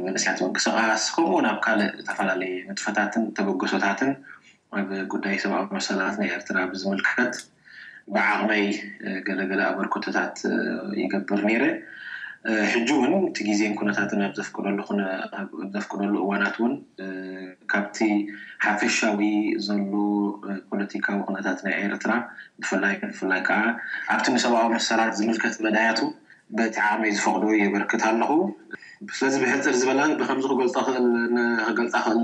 መንእሰያት ምንቅስቃስ ከምኡ እውን ኣብ ካልእ ዝተፈላለየ ንጥፈታትን ተበገሶታትን ኣብ ጉዳይ ሰብኣዊ መሰላት ናይ ኤርትራ ብዝምልከት ብዓቕመይ ገለገለ ኣበርክቶታት ይገብር ነይረ። ሕጂ እውን እቲ ግዜን ኩነታትን ኣብ ዘፍቅደሉ እዋናት እውን ካብቲ ሓፈሻዊ ዘሎ ፖለቲካዊ ኩነታት ናይ ኤርትራ ብፍላይ ብፍላይ ከዓ ኣብቲ ንሰብኣዊ መሰላት ዝምልከት መዳያቱ በቲ ዓቕመይ ዝፈቕዶ የበርክት ኣለኹ። ስለዚ ብሕፅር ዝበለ ብከምዚ ክገልፃ ክእል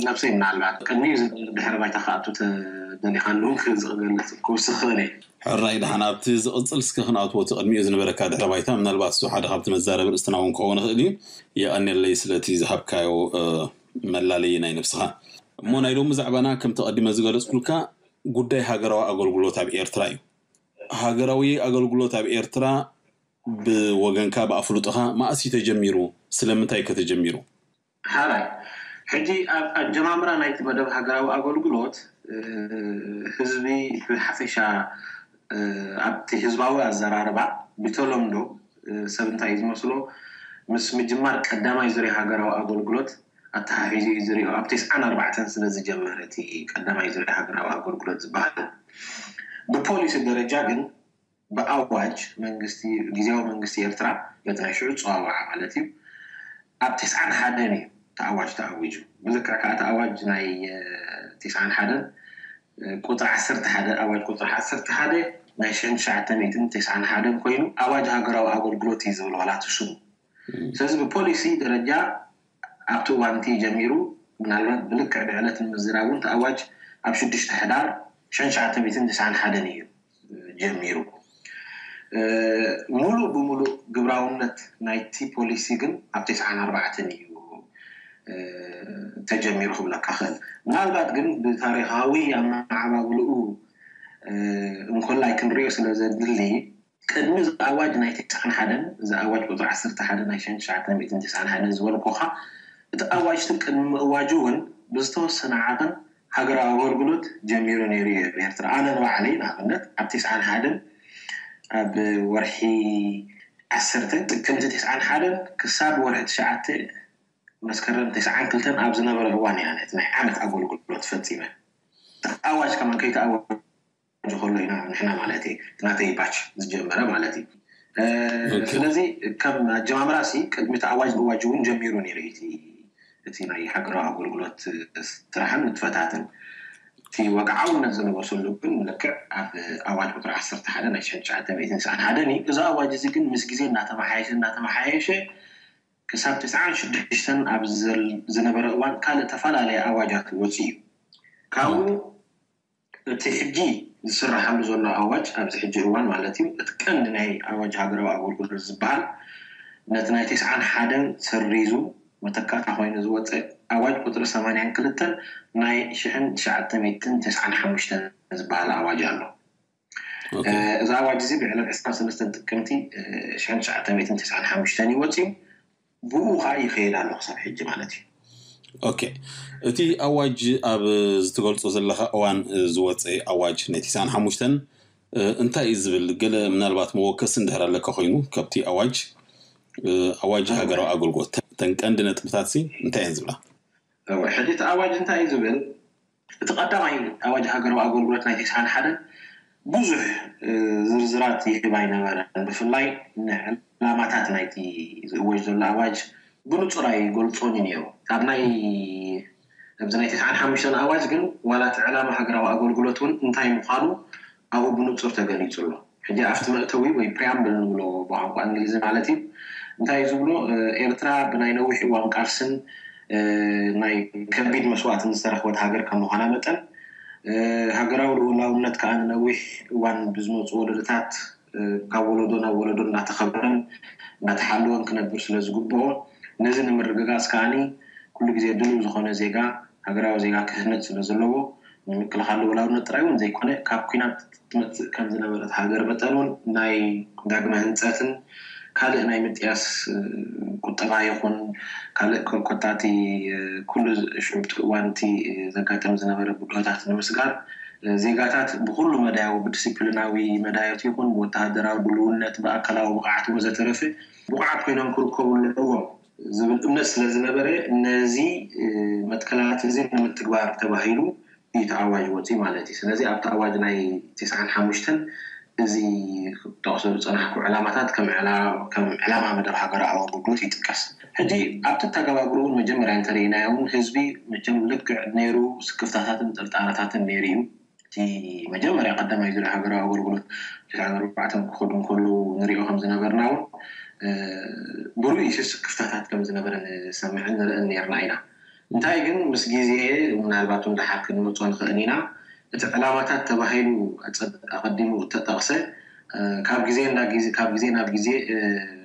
ነብሰይ ምናልባት ቅድሚኡ ድሕሪ ባይታ ክኣቱ ተደሊኻ ኣለውን ክገልፅ ክውስኽ ክእል እየ። ሕራይ ደሓን ኣብቲ ዝቕፅል እስከ ክንኣትዎ እቲ ቅድሚኡ ዝነበረካ ድሕረ ባይታ ምናልባት እሱ ሓደ ካብቲ መዛረቢ ርእስትና እውን ክኸውን ይኽእል እዩ። የቐንየለይ ስለቲ ዝሃብካዮ መላለዪ ናይ ነብስኻ። እሞ ናይ ሎሚ ዛዕባና ከምቲ ቀዲመ ዝገለፅኩልካ ጉዳይ ሃገራዊ ኣገልግሎት ኣብ ኤርትራ እዩ። ሃገራዊ ኣገልግሎት ኣብ ኤርትራ ብወገንካ ብኣፍልጦኻ መኣስ እዩ ተጀሚሩ? ስለምንታይ ከ ተጀሚሩ? ሓራይ ሕጂ ኣብ ኣጀማምራ ናይቲ መደብ ሃገራዊ ኣገልግሎት ህዝቢ ብሓፈሻ ኣብቲ ህዝባዊ ኣዘራርባ ብተለምዶ ሰብ እንታይ እዩ ዝመስሎ ምስ ምጅማር ቀዳማይ ዙርያ ሃገራዊ ኣገልግሎት ኣተሓሒዙ እዩ ዝሪኦ ኣብ ተስዓን ኣርባዕተን ስለ ዝጀመረ እቲ ቀዳማይ ዙርያ ሃገራዊ ኣገልግሎት ዝበሃል ብፖሊሲ ደረጃ ግን ብኣዋጅ መንግስቲ ግዜያዊ መንግስቲ ኤርትራ በቲ ናይ ሽዑ ፀዋውዓ ማለት እዩ ኣብ ተስዓን ሓደን እዩ እቲ ኣዋጅ ተኣዊጁ። ብልክዕ ከዓ እቲ ኣዋጅ ናይ ተስዓን ሓደን ቁፅሪ ዓሰርተ ሓደ ኣዋጅ ቁፅሪ ዓሰርተ ሓደ ናይ ሽሕን ትሽዓተ ሚእትን ተስዓን ሓደን ኮይኑ ኣዋጅ ሃገራዊ ኣገልግሎት እዩ ዝብል ዋላ እቲ ሽሙ። ስለዚ ብፖሊሲ ደረጃ ኣብቲ እዋን እቲ ጀሚሩ ምናልባት ብልክዕ ብዕለት ንምዝራብ እውን እቲ ኣዋጅ ኣብ ሽዱሽተ ሕዳር ሽሕን ትሽዓተ ሚእትን ተስዓን ሓደን እዩ ጀሚሩ። ሙሉእ ብሙሉእ ግብራውነት ናይቲ ፖሊሲ ግን ኣብ ተስዓን ኣርባዕተን እዩ ተጀሚሩ ክብለካ ክእል። ምናልባት ግን ብታሪኻዊ ኣመዓባብልኡ እንኮላይ ክንሪኦ ስለ ዘድሊ ቅድሚ እዚ ኣዋጅ ናይ ተስዓን ሓደን እዚ ኣዋጅ ቁፅሪ ዓሰርተ ሓደ ናይ ሽሕን ትሽዓተ ሚእትን ተስዓን ሓደን ዝበልኩኻ እቲ ኣዋጅ እቲ ቅድሚ ምእዋጁ እውን ብዝተወሰነ ዓቐን ሃገራዊ ኣገልግሎት ጀሚሩ ነይሩ እዩ ኣብ ኤርትራ። ኣነ ንባዕለይ ንኣብነት ኣብ ተስዓን ሓደን ኣብ ወርሒ ዓሰርተ ጥቅምቲ ተስዓን ሓደን ክሳብ ወርሒ ትሽዓተ መስከረም ተስዓን ክልተን ኣብ ዝነበረ እዋን እያ ነቲ ናይ ዓመት ኣገልግሎት ፈፂመ። ኣዋጅ ከማን ከይተኣወጀ ከሎ ኢና ንሕና ማለት እየ ናተይ ባች ዝጀመረ ማለት እዩ። ስለዚ ከም ኣጀማምራ ሲ ቅድሚ እቲ ኣዋጅ ምእዋጅ እውን ጀሚሩ ነይሩ እቲ ናይ ሃገራዊ ኣገልግሎት ስራሕን ንጥፈታትን እቲ ወግዓውነት ዝለበሰሉ ግን ልክዕ ኣብ ኣዋጅ ቁፅሪ ዓሰርተ ሓደ ናይ ሽሕን ትሽዓተ ሚእትን ተስዓን ሓደን እዩ። እዚ ኣዋጅ እዚ ግን ምስ ግዜ እናተመሓየሸ እናተመሓየሸ ክሳብ ተስዓን ሽዱሽተን ኣብ ዝነበረ እዋን ካልእ ተፈላለየ ኣዋጃት ይወፅእ እዩ። ካብኡ እቲ ሕጂ ዝስራሓሉ ዘሎ ኣዋጅ ኣብዚ ሕጂ እዋን ማለት እዩ፣ እቲ ቀንዲ ናይ ኣዋጅ ሃገራዊ ኣገልግሎት ዝበሃል ነቲ ናይ ተስዓን ሓደን ሰሪዙ መተካእታ ኮይኑ ዝወፀ ኣዋጅ ቁፅሪ ሰማንያን ክልተን ናይ ሽሕን ትሽዓተ ሚእትን ተስዓን ሓሙሽተን ዝበሃል ኣዋጅ ኣሎ። እዚ ኣዋጅ እዚ ብዕለት ዕስራን ሰለስተን ጥቅምቲ ሽሕን ትሽዓተ ሚእትን ተስዓን ሓሙሽተን ይወፅዩ። ብኡ ከዓ ይኸይድ ኣሎ ክሳብ ሕጂ ማለት እዩ። ኦኬ፣ እቲ ኣዋጅ ኣብ ዝትገልጾ ዘለካ እዋን ዝወፀ ኣዋጅ ናይ ተስዓን ሓሙሽተን እንታይ እዩ ዝብል? ገለ ምናልባት መወከሲ እንድሕር ኣለካ ኮይኑ ካብቲ ኣዋጅ ኣዋጅ ሃገራዊ ኣገልግሎት ተን ቀንዲ ነጥብታት ሲ እንታይ እየን ዝብላ? ሕጂ እቲ ኣዋጅ እንታይ እዩ ዝብል? እቲ ቀዳማይ ኣዋጅ ሃገራዊ ኣገልግሎት ናይ ተስዓን ሓደን ብዙሕ ዝርዝራት ይህብ ኣይነበረን። ብፍላይ ንዕላማታት ናይቲ ዝእወጅ ዘሎ ኣዋጅ ብንጹር ኣይገልጾን እዩ ነይሩ። ካብ ናይ ኣብዚ ናይ ተስዓን ሓሙሽተን ኣዋጅ ግን ዋላ እቲ ዕላማ ሃገራዊ ኣገልግሎት እውን እንታይ ምዃኑ ኣብኡ ብንጹር ተገሊጹ ኣሎ። ሕጂ ኣብቲ መእተዊ ወይ ፕሪያምብል ንብሎ ብቋንቋ እንግሊዝ ማለት እዩ እንታይ እዩ ዝብሎ? ኤርትራ ብናይ ነዊሕ እዋን ቃልስን ናይ ከቢድ መስዋእትን ዝተረኽበት ሃገር ከም ምዃና መጠን ሃገራዊ ልኡላውነት ከዓ ንነዊሕ እዋን ብዝመፁ ወለዶታት ካብ ወለዶ ናብ ወለዶ እናተኸበረን እናተሓለወን ክነብር ስለ ዝግብኦ ነዚ ንምርግጋፅ ከዓኒ ኩሉ ግዜ ድልው ዝኾነ ዜጋ ሃገራዊ ዜጋ ክህነፅ ስለ ዘለዎ ንምክልኻል ልኡላውነት ጥራይ እውን ዘይኮነ ካብ ኲናት ትመፅእ ከም ዝነበረት ሃገር መጠን እውን ናይ ዳግመ ህንፀትን ካልእ ናይ ምጥያስ ቁጠባ ይኹን ካልእ ኮታቲ ኩሉ ሽዑብቲ እዋንቲ ዘጋጥም ዝነበረ ብድሆታት ንምስጋር ዜጋታት ብኩሉ መዳያዊ ብዲስፕሊናዊ መዳያት ይኹን ብወተሃደራዊ ድልውነት ብኣካላዊ ብቕዓት ወዘተረፈ ብቑዓት ኮይኖም ክርከቡ ኣለዎም ዝብል እምነት ስለ ዝነበረ ነዚ መትከላት እዚ ንምትግባር ተባሂሉ እዩ እቲ ኣዋጅ ወፂኡ ማለት እዩ። ስለዚ ኣብቲ ኣዋጅ ናይ ተስዓን ሓሙሽተን እዚ ክጠቕሶ ዝፀናሕኩ ዕላማታት ከም ዕላማ መደብ ሃገራዊ ኣገልግሎት ይጥቀስ። ሕጂ ኣብቲ ተጋባብርኡ እውን መጀመርያ እንተርኢናዮ እውን ህዝቢ መቸም ልክዕ ነይሩ ስክፍታታትን ጥርጣረታትን ነይሩ እዩ። እቲ መጀመርያ ቀዳማይ ዙርያ ሃገራዊ ኣገልግሎት ተስዓን ኣርባዕተን ክኸዱ እንከለዉ ንሪኦ ከም ዝነበርና እውን ብሩይ ስክፍታታት ከም ዝነበረ ንሰምዕን ንርእን ነርና ኢና። እንታይ ግን ምስ ግዜ ምናልባት እውን ደሓር ክንመፆ ንኽእል ኢና። እቲ ዕላማታት ተባሂሉ ኣቐዲሙ እተጠቕሰ ካብ ግዜ ካብ ግዜ ናብ ግዜ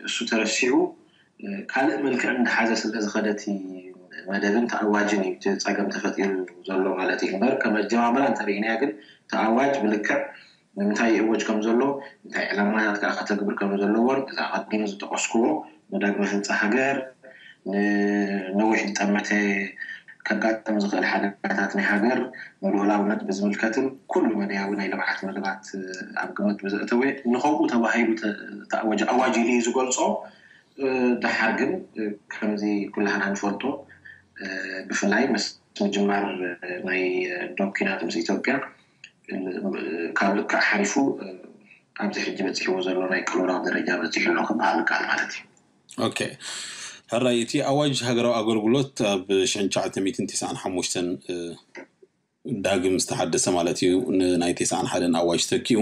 እሱ ተረሲዑ ካልእ መልክዕ እንዳሓዘ ስለ ዝኸደ እቲ መደብን ተኣዋጅን እዩ እቲ ፀገም ተፈጢሩ ዘሎ ማለት እዩ እምበር ከመጀማምራ እንተርኢናዮ ግን ተኣዋጅ ብልክዕ ንምንታይ ይእወጅ ከም ዘሎ እንታይ ዕላማታት ከዓ ከተግብር ከም ዘለዎን እዚ ኣቐዲሙ ዝጠቐስክዎ ንዳግመ ህንፃ ሃገር ንነዊሕ ዝጠመተ ከጋጥም ዝኽእል ሓደጋታት ናይ ሃገር ንልኡላውነት ብዝምልከትን ኩሉ መዳያዊ ናይ ልምዓት መደባት ኣብ ግምት ብዘእተወ ንኸምኡ ተባሂሉ ተኣወጀ ኣዋጅ ኢሉ እዩ ዝገልፆ። ደሓር ግን ከምዚ ኩላህና ንፈልጦ ብፍላይ ምስ ምጅማር ናይ ዶብ ኲናት ምስ ኢትዮጵያ ካብ ልክዕ ሓሊፉ ኣብዚ ሕጂ በፂሕዎ ዘሎ ናይ ቅልውላው ደረጃ በፂሑ ኣሎ ክበሃል ይከኣል ማለት እዩ። ኦኬ ሕራይ እቲ ኣዋጅ ሃገራዊ ኣገልግሎት ኣብ ሽሕን ትሽዓተ ሚእትን ተስዓን ሓሙሽተን ዳግም ዝተሓደሰ ማለት እዩ ንናይ ተስዓን ሓደን ኣዋጅ ተኪኡ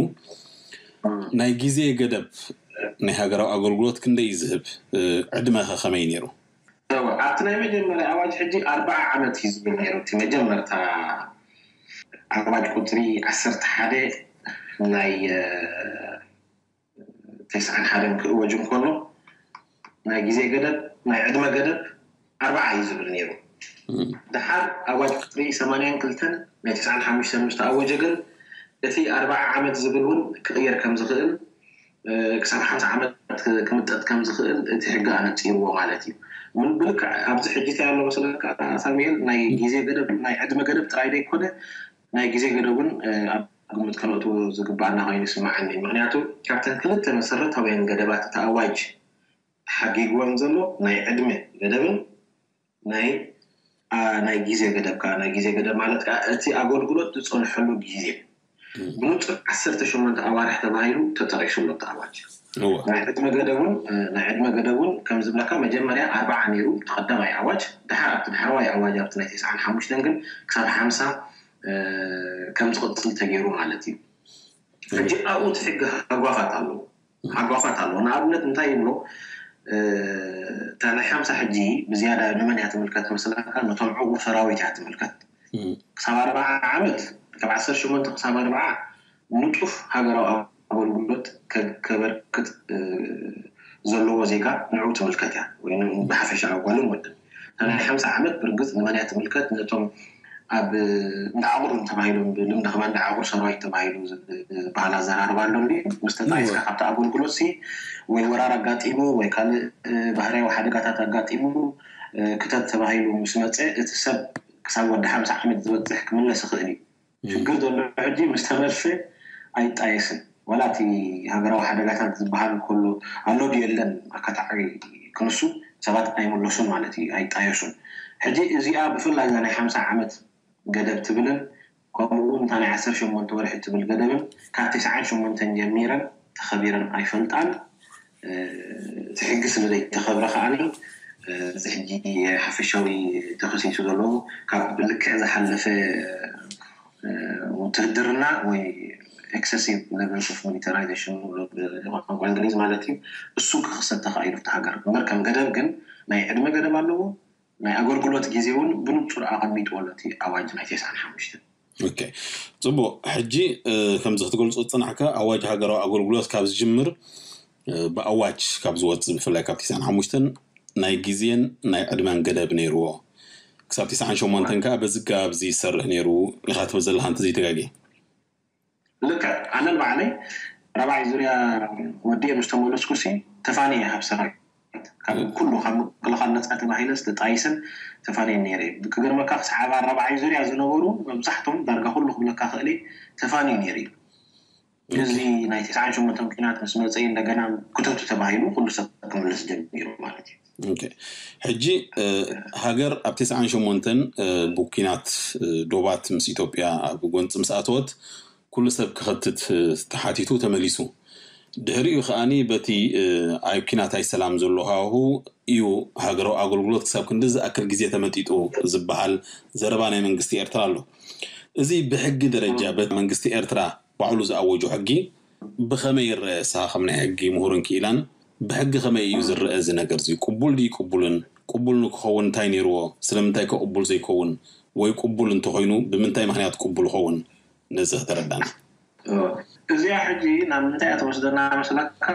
ናይ ግዜ ገደብ ናይ ሃገራዊ ኣገልግሎት ክንደይ እዩ ዝህብ ዕድመ ከ ከመይ ነይሩ ኣብቲ ናይ መጀመርያ ኣዋጅ ሕጂ ኣርባዓ ዓመት እዩ ዝብል ነይሩ እቲ መጀመርታ ኣዋጅ ቁፅሪ ዓሰርተ ሓደ ናይ ተስዓን ሓደን ክእወጅ እንከሎ ናይ ግዜ ገደብ ናይ ዕድመ ገደብ ኣርባዓ እዩ ዝብል ነይሩ። ደሓር ኣዋጅ ቁፅሪ ሰማንያን ክልተን ናይ ተስዓን ሓሙሽተን ምስ ተኣወጀ ግን እቲ ኣርባዓ ዓመት ዝብል እውን ክቕየር ከም ዝኽእል ክሳብ ሓምሳ ዓመት ክምጠጥ ከም ዝኽእል እቲ ሕጊ ኣነፂርዎ ማለት እዩ። ምን ብልክዕ ኣብዚ ሕጂ እንታይ ኣሎ መሰለካ ሳሙኤል ናይ ግዜ ገደብ ናይ ዕድመ ገደብ ጥራይ ዘይኮነ ናይ ግዜ ገደብ እውን ኣብ ግምት ከነእትዎ ዝግባኣና ኮይኑ ይስምዓኒ። ምክንያቱ ካብተን ክልተ መሰረታውያን ገደባት እቲ ኣዋጅ ሓጊግወን ዘሎ ናይ ዕድመ ገደብን ናይ ናይ ግዜ ገደብ ከዓ ናይ ግዜ ገደብ ማለት ከዓ እቲ ኣገልግሎት ዝፀንሐሉ ግዜ ብንፁር ዓሰርተ ሸሞንተ ኣዋርሕ ተባሂሉ ተጠቂሱ ኣሎ እቲ ኣዋጅ። ናይ ዕድመ ገደብ እውን ናይ ዕድመ ገደብ እውን ከም ዝብለካ መጀመርያ ኣርባዓ ነይሩ እቲ ቀዳማይ ኣዋጅ፣ ድሓር ኣብቲ ዳሕረዋይ ኣዋጅ ኣብቲ ናይ ተስዓን ሓሙሽተን ግን ክሳብ ሓምሳ ከም ዝቕፅል ተገይሩ ማለት እዩ። ሕጂ ኣብኡ እቲ ሕጊ ሃጓፋት ኣለዎ። ሃጓፋት ኣለዎ። ንኣብነት እንታይ ይብሎ? እታ ናይ ሓምሳ ሕጂ ብዝያዳ ንመን እያ ትምልከት መስለካ? ነቶም ዕቑር ሰራዊት እያ ትምልከት። ክሳብ ኣርባዓ ዓመት፣ ካብ ዓሰርተ ሸሞንተ ክሳብ ኣርባዓ ንጡፍ ሃገራዊ ኣገልግሎት ከበርክት ዘለዎ ዜጋ ንዑ ትምልከት እያ፣ ወይ ብሓፈሻ ጓልን ወድን። እታ ናይ ሓምሳ ዓመት ብርግፅ ንመን እያ ትምልከት? ነቶም ኣብ እንዳ ዓቑር ተባሂሎም፣ ብልምዲ ከማ እንዳ ዓቑር ሰራዊት ተባሂሉ ዝበሃል ኣዘራርባ ኣሎ። ምስ ተጣይስካ ካብቲ ኣገልግሎት ሲ ወይ ወራር ኣጋጢሙ ወይ ካልእ ባህርያዊ ሓደጋታት ኣጋጢሙ ክተት ተባሂሉ ምስ መፀ፣ እቲ ሰብ ክሳብ ወዲ ሓምሳ ዓመት ዝበፅሕ ክምለስ ይኽእል እዩ። ሽግር ዘሎ ሕጂ ምስ ተመልሰ ኣይጣየስን። ዋላ እቲ ሃገራዊ ሓደጋታት ዝበሃል ከሎ ኣሎ ድዩ የለን ኣካታዒ ክንሱ ሰባት ኣይምለሱን ማለት እዩ፣ ኣይጣየሱን። ሕጂ እዚኣ ብፍላይ እዛ ናይ ሓምሳ ዓመት ገደብ ትብልን ከምኡ እውን እታ ናይ ዓሰርተ ሸሞንተ ወርሒ ትብል ገደብን ካብ ተስዓን ሸሞንተን ጀሚረን ተኸቢረን ኣይፈልጣን። እቲ ሕጊ ስለ ዘይተኸብረ ከዓኒ እዚ ሕጂ ሓፈሻዊ ተኸሲሱ ዘሎ ካብ ልክዕ ዝሓለፈ ውትህድርና ወይ excessive levels of militarization ቋንቋ እንግሊዝ ማለት እዩ። እሱ ክኽሰት ተኻኢሉ ኣብቲ ሃገር እምበር ከም ገደብ ግን ናይ ዕድመ ገደብ ኣለዎ። ናይ ኣገልግሎት ግዜ እውን ብንጹር ኣቐሚጥዎ ኣሎ እቲ ኣዋጅ ናይ ተስዓን ሓሙሽተን። ኦኬ፣ ጽቡቕ። ሕጂ ከምዚ ክትገልጾ ዝጸናሕካ ኣዋጅ ሃገራዊ ኣገልግሎት ካብ ዝጅምር ብኣዋጅ ካብ ዝወጽእ ብፍላይ ካብ ተስዓን ሓሙሽተን ናይ ግዜን ናይ ዕድመን ገደብ ነይርዎ። ክሳብ ተስዓን ሸሞንተን ከኣ በዚ ኣገባብ እዚ ይሰርሕ ነይሩ ኢኻ ትብል ዘለኻ እንተዘይተጋግየ። ልክዕ። ኣነ ንባዕለይ ራብዓይ ዙርያ ወዲኤ ምስ ተመለስኩሲ ተፋንየ እየ ካብ ሰራዊት። ካብ ኩሉ ካብ ምክልኻል ነፃ ተባሂለስ ተጣይሰን ተፋንየ ነይረ እየ። ክገርመካ ክሳብ ራብዓይ ዙርያ ዝነበሩ መብዛሕቶም ዳርጋ ኩሉ ክብለካ ክእል እየ ተፋንዩ ነይሩ እዩ። እዚ ናይ ተስዓን ሸሞንተን ኲናት ምስ መፀ እዩ እንደገና ክተቱ ተባሂሉ ኩሉ ሰብ ክምለስ ጀሚሩ ማለት እዩ። ኦኬ። ሕጂ ሃገር ኣብ ተስዓን ሸሞንተን ብኲናት ዶባት ምስ ኢትዮጵያ ኣብ ጎንፂ ምስ ኣተወት ኩሉ ሰብ ክኸትት ተሓቲቱ ተመሊሱ። ድሕሪኡ ከኣኒ በቲ ኣብ ኲናት ኣይሰላም ዘሎ ሃዋሁ እዩ ሃገራዊ ኣገልግሎት ክሳብ ክንዲ ዝኣክል ግዜ ተመጢጡ ዝበሃል ዘረባ ናይ መንግስቲ ኤርትራ ኣሎ። እዚ ብሕጊ ደረጃ በቲ መንግስቲ ኤርትራ ባዕሉ ዝኣወጆ ሕጊ ብኸመይ ይረአ? ንስኻ ከም ናይ ሕጊ ምሁርን ክኢላን ብሕጊ ከመይ እዩ ዝረአ እዚ ነገር እዚ? ቅቡል ድዩ ቅቡልን? ቅቡል ንክኸውን እንታይ ነይርዎ? ስለምንታይ ከ ቅቡል ዘይከውን? ወይ ቅቡል እንተኾይኑ ብምንታይ ምኽንያት ቅቡል ይኸውን? ነዚ ከተረዳና። እዚኣ ሕጂ ናብ ምንታይ እያ ትወስደና መስለካ?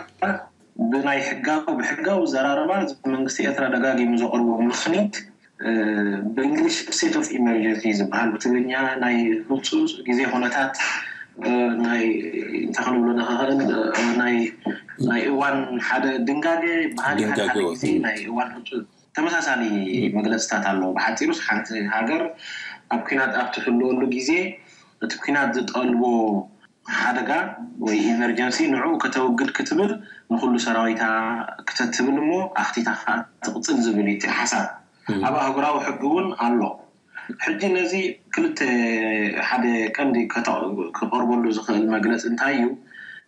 ብናይ ሕጋዊ ብሕጋዊ ዘራረባ መንግስቲ ኤርትራ ደጋጊሙ ዘቕርቦ ምኽኒት ብእንግሊሽ state of emergency ዝበሃል ብትግርኛ ናይ ህፁፅ ግዜ ኩነታት ናይ እንታይ ክንብሎ ንኽእል ናይ ናይ እዋን ሓደ ድንጋገ ባህል ሓደ ሓደ ግዜ ናይ እዋን ህፁፅ ተመሳሳሊ መግለፅታት ኣለዎ። ብሓፂሩስ ሓንቲ ሃገር ኣብ ኲናት ኣብ ትህልወሉ ግዜ እቲ ኲናት ዝጠልቦ ሓደጋ ወይ ኢመርጀንሲ ንዑ ከተውግድ ክትብል ንኩሉ ሰራዊታ ክተትብል እሞ ኣኽቲታ ከዓ ትቕፅል ዝብል እዩ እቲ ሓሳብ። ኣብ ኣህጉራዊ ሕጊ እውን ኣሎ። ሕጂ ነዚ ክልተ ሓደ ቀንዲ ክቐርበሉ ዝኽእል መግለፂ እንታይ እዩ?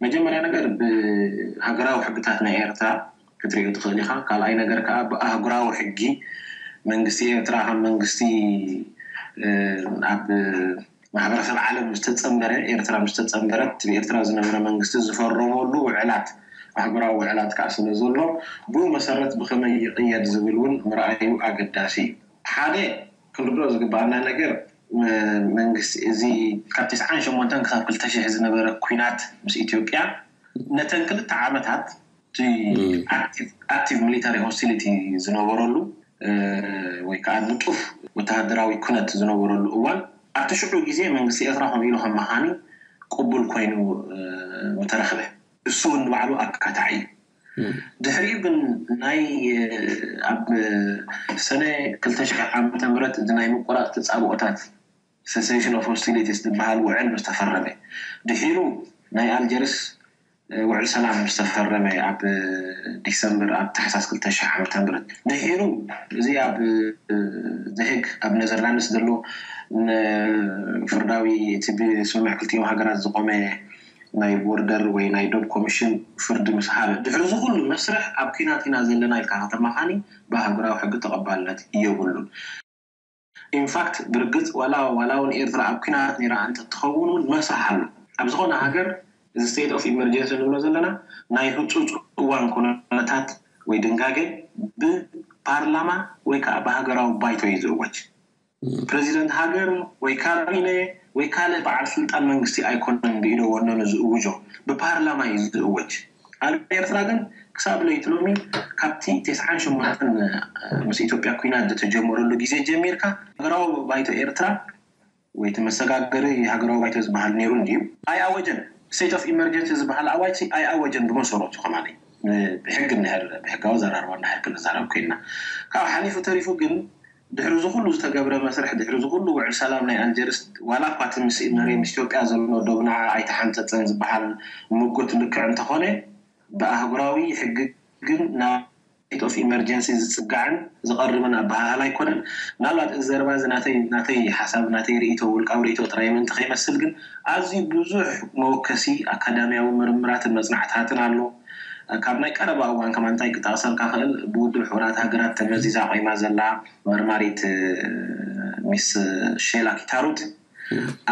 መጀመርያ ነገር ብሃገራዊ ሕግታት ናይ ኤርትራ ክትሪኦ ትኽእል ኢኻ። ካልኣይ ነገር ከዓ ብኣህጉራዊ ሕጊ መንግስቲ ኤርትራ ከም መንግስቲ ኣብ ማሕበረሰብ ዓለም ዝተፀንበረ ኤርትራ ምስተፀንበረት ብኤርትራ ዝነበረ መንግስቲ ዝፈረመሉ ውዕላት ኣህጉራዊ ውዕላት ከዓ ስለ ዘሎ ብኡ መሰረት ብኸመይ ይቕየድ ዝብል እውን ምርኣዩ ኣገዳሲ እዩ። ሓደ ክንርድኦ ዝግባኣና ነገር መንግስቲ እዚ ካብ ተስዓን ሸሞንተን ክሳብ ክልተ ሽሕ ዝነበረ ኲናት ምስ ኢትዮጵያ ነተን ክልተ ዓመታት ኣክቲቭ ሚሊታሪ ሆስቲሊቲ ዝነበረሉ ወይ ከዓ ንጡፍ ወተሃደራዊ ኩነት ዝነበረሉ እዋን ኣብቲ ሽዑ ግዜ መንግስቲ ኤርትራ ከምኡ ኢሉ ከም መኻኒ ቅቡል ኮይኑ ምተረኽበ። እሱ እውን ንባዕሉ ኣካታዒ እዩ። ድሕሪኡ ግን ናይ ኣብ ሰነ ክልተ ሽሕ ዓመተ ምህረት እዚ ናይ ምቁራፅ ተፃብኦታት cessation of hostilities ዝበሃል ውዕል ምስ ተፈረመ ድሒሩ ናይ ኣልጀርስ ውዕል ሰላም ምስ ተፈረመ ኣብ ዲሰምበር ኣብ ታሕሳስ ክልተ ሽሕ ዓመተ ምህረት ድሒሩ እዚ ኣብ ዘሄግ ኣብ ኔዘርላንድስ ዘሎ ፍርዳዊ እቲ ብስምምዕ ክልቲኦም ሃገራት ዝቆመ ናይ ቦርደር ወይ ናይ ዶብ ኮሚሽን ፍርዲ ምስ ሃበ ድሕሪ እዚ ኩሉ መስርሕ ኣብ ኲናት ኢና ዘለና ኢልካ ከተማኻኒ ብኣህጉራዊ ሕጊ ተቐባልነት የብሉን። ኢንፋክት ብርግፅ ዋላ ዋላ እውን ኤርትራ ኣብ ኲናት ነይራ እንተትኸውን እውን መስርሕ ኣሎ። ኣብ ዝኾነ ሃገር እዚ state of emergency ንብሎ ዘለና ናይ ህፁፅ እዋን ኩነታት ወይ ድንጋገ ብፓርላማ ወይ ከዓ ብሃገራዊ ባይቶ እዩ ዝእወጅ። ፕረዚደንት ሃገር ወይ ካቢነ ወይ ካልእ በዓል ስልጣን መንግስቲ ኣይኮነን ብኢደ ወነኑ ዝእውጆ፣ ብፓርላማ እዩ ዝእወጅ። ኣብ ኤርትራ ግን ክሳብ ለይቲ ሎሚ፣ ካብቲ ተስዓን ሸሞንተን ምስ ኢትዮጵያ ኩናት ዝተጀመረሉ ግዜ ጀሚርካ፣ ሃገራዊ ባይቶ ኤርትራ ወይ እቲ መሰጋገሪ ሃገራዊ ባይቶ ዝበሃል ነይሩ እንድዩ፣ ኣይኣወጀን። ስቴት ኦፍ ኢመርጀንሲ ዝበሃል ኣዋጅ ኣይኣወጀን። ብመሰረቱ ከማለይ ብሕጊ እንድሕር ብሕጋዊ ዘራርባ እንድሕር ክንዛረብ ኮይንና፣ ካብ ሓሊፉ ተሪፉ ግን ድሕሪ ዝኩሉ ዝተገብረ መስርሕ፣ ድሕሪ ዝኩሉ ውዕል ሰላም ናይ ኣልጀርስ፣ ዋላ እኳ እቲ ምስ መሬ ምስ ኢትዮጵያ ዘሎ ዶብና ኣይተሓንፀፀን ዝበሃል ምጉት ልክዕ እንተኾነ፣ ብኣህጉራዊ ሕጊ ግን ናብ ስቴት ኦፍ ኢመርጀንሲ ዝፅጋዕን ዝቐርብን ኣበሃህላ ኣይኮነን። ምናልባት እዚ ዘረባ እዚ ናተይ ናተይ ሓሳብ ናተይ ርእይቶ ውልቃዊ ርእይቶ ጥራይ ምእንቲ ከይመስል ግን ኣዝዩ ብዙሕ መወከሲ ኣካዳሚያዊ ምርምራትን መፅናዕትታትን ኣሎ። ካብ ናይ ቀረባ እዋን ከማ እንታይ ክጠቕሰልካ ክእል ብውድብ ሕቡራት ሃገራት ተመዚዛ ቆይማ ዘላ መርማሪት ሚስ ሼላ ኪታሩት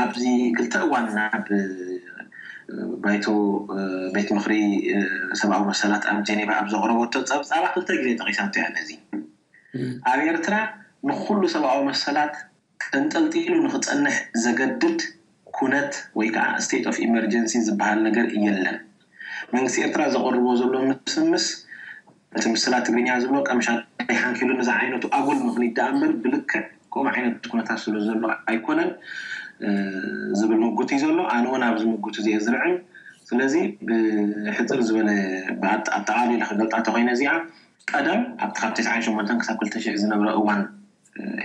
ኣብዚ ክልተ እዋን ናብ ባይቶ ቤት ምኽሪ ሰብኣዊ መሰላት ኣብ ጀኔቫ ኣብ ዘቕረበቶ ጸብጻባ ክልተ ግዜ ጠቒሳቶ እያ። ነዚ ኣብ ኤርትራ ንኹሉ ሰብኣዊ መሰላት ተንጠልጢሉ ንኽጸንሕ ዘገድድ ኩነት ወይ ከዓ ስቴት ኦፍ ኢመርጀንሲ ዝበሃል ነገር የለን። መንግስቲ ኤርትራ ዘቕርቦ ዘሎ ምስምስ እቲ ምስላ ትግርኛ ዝብሎ ቀምሻ ሓንኪሉ ንዚ ዓይነቱ ኣጉል ምኽኒት ደኣ እምበር ብልክዕ ከምኡ ዓይነት ኩነታት ስለ ዘሎ ኣይኮነን ዝብል ምጉት እዩ ዘሎ። ኣነ እውን ኣብዚ ምጉት እዚ እየ ዝርዕም። ስለዚ ብሕፅር ዝበለ ኣጠቓሊለ ክገልጣ ተኮይነ እዚኣ ቀደም ኣብቲ ካብ ተስዓን ሸሞንተን ክሳብ ክልተ ሽሕ ዝነብረ እዋን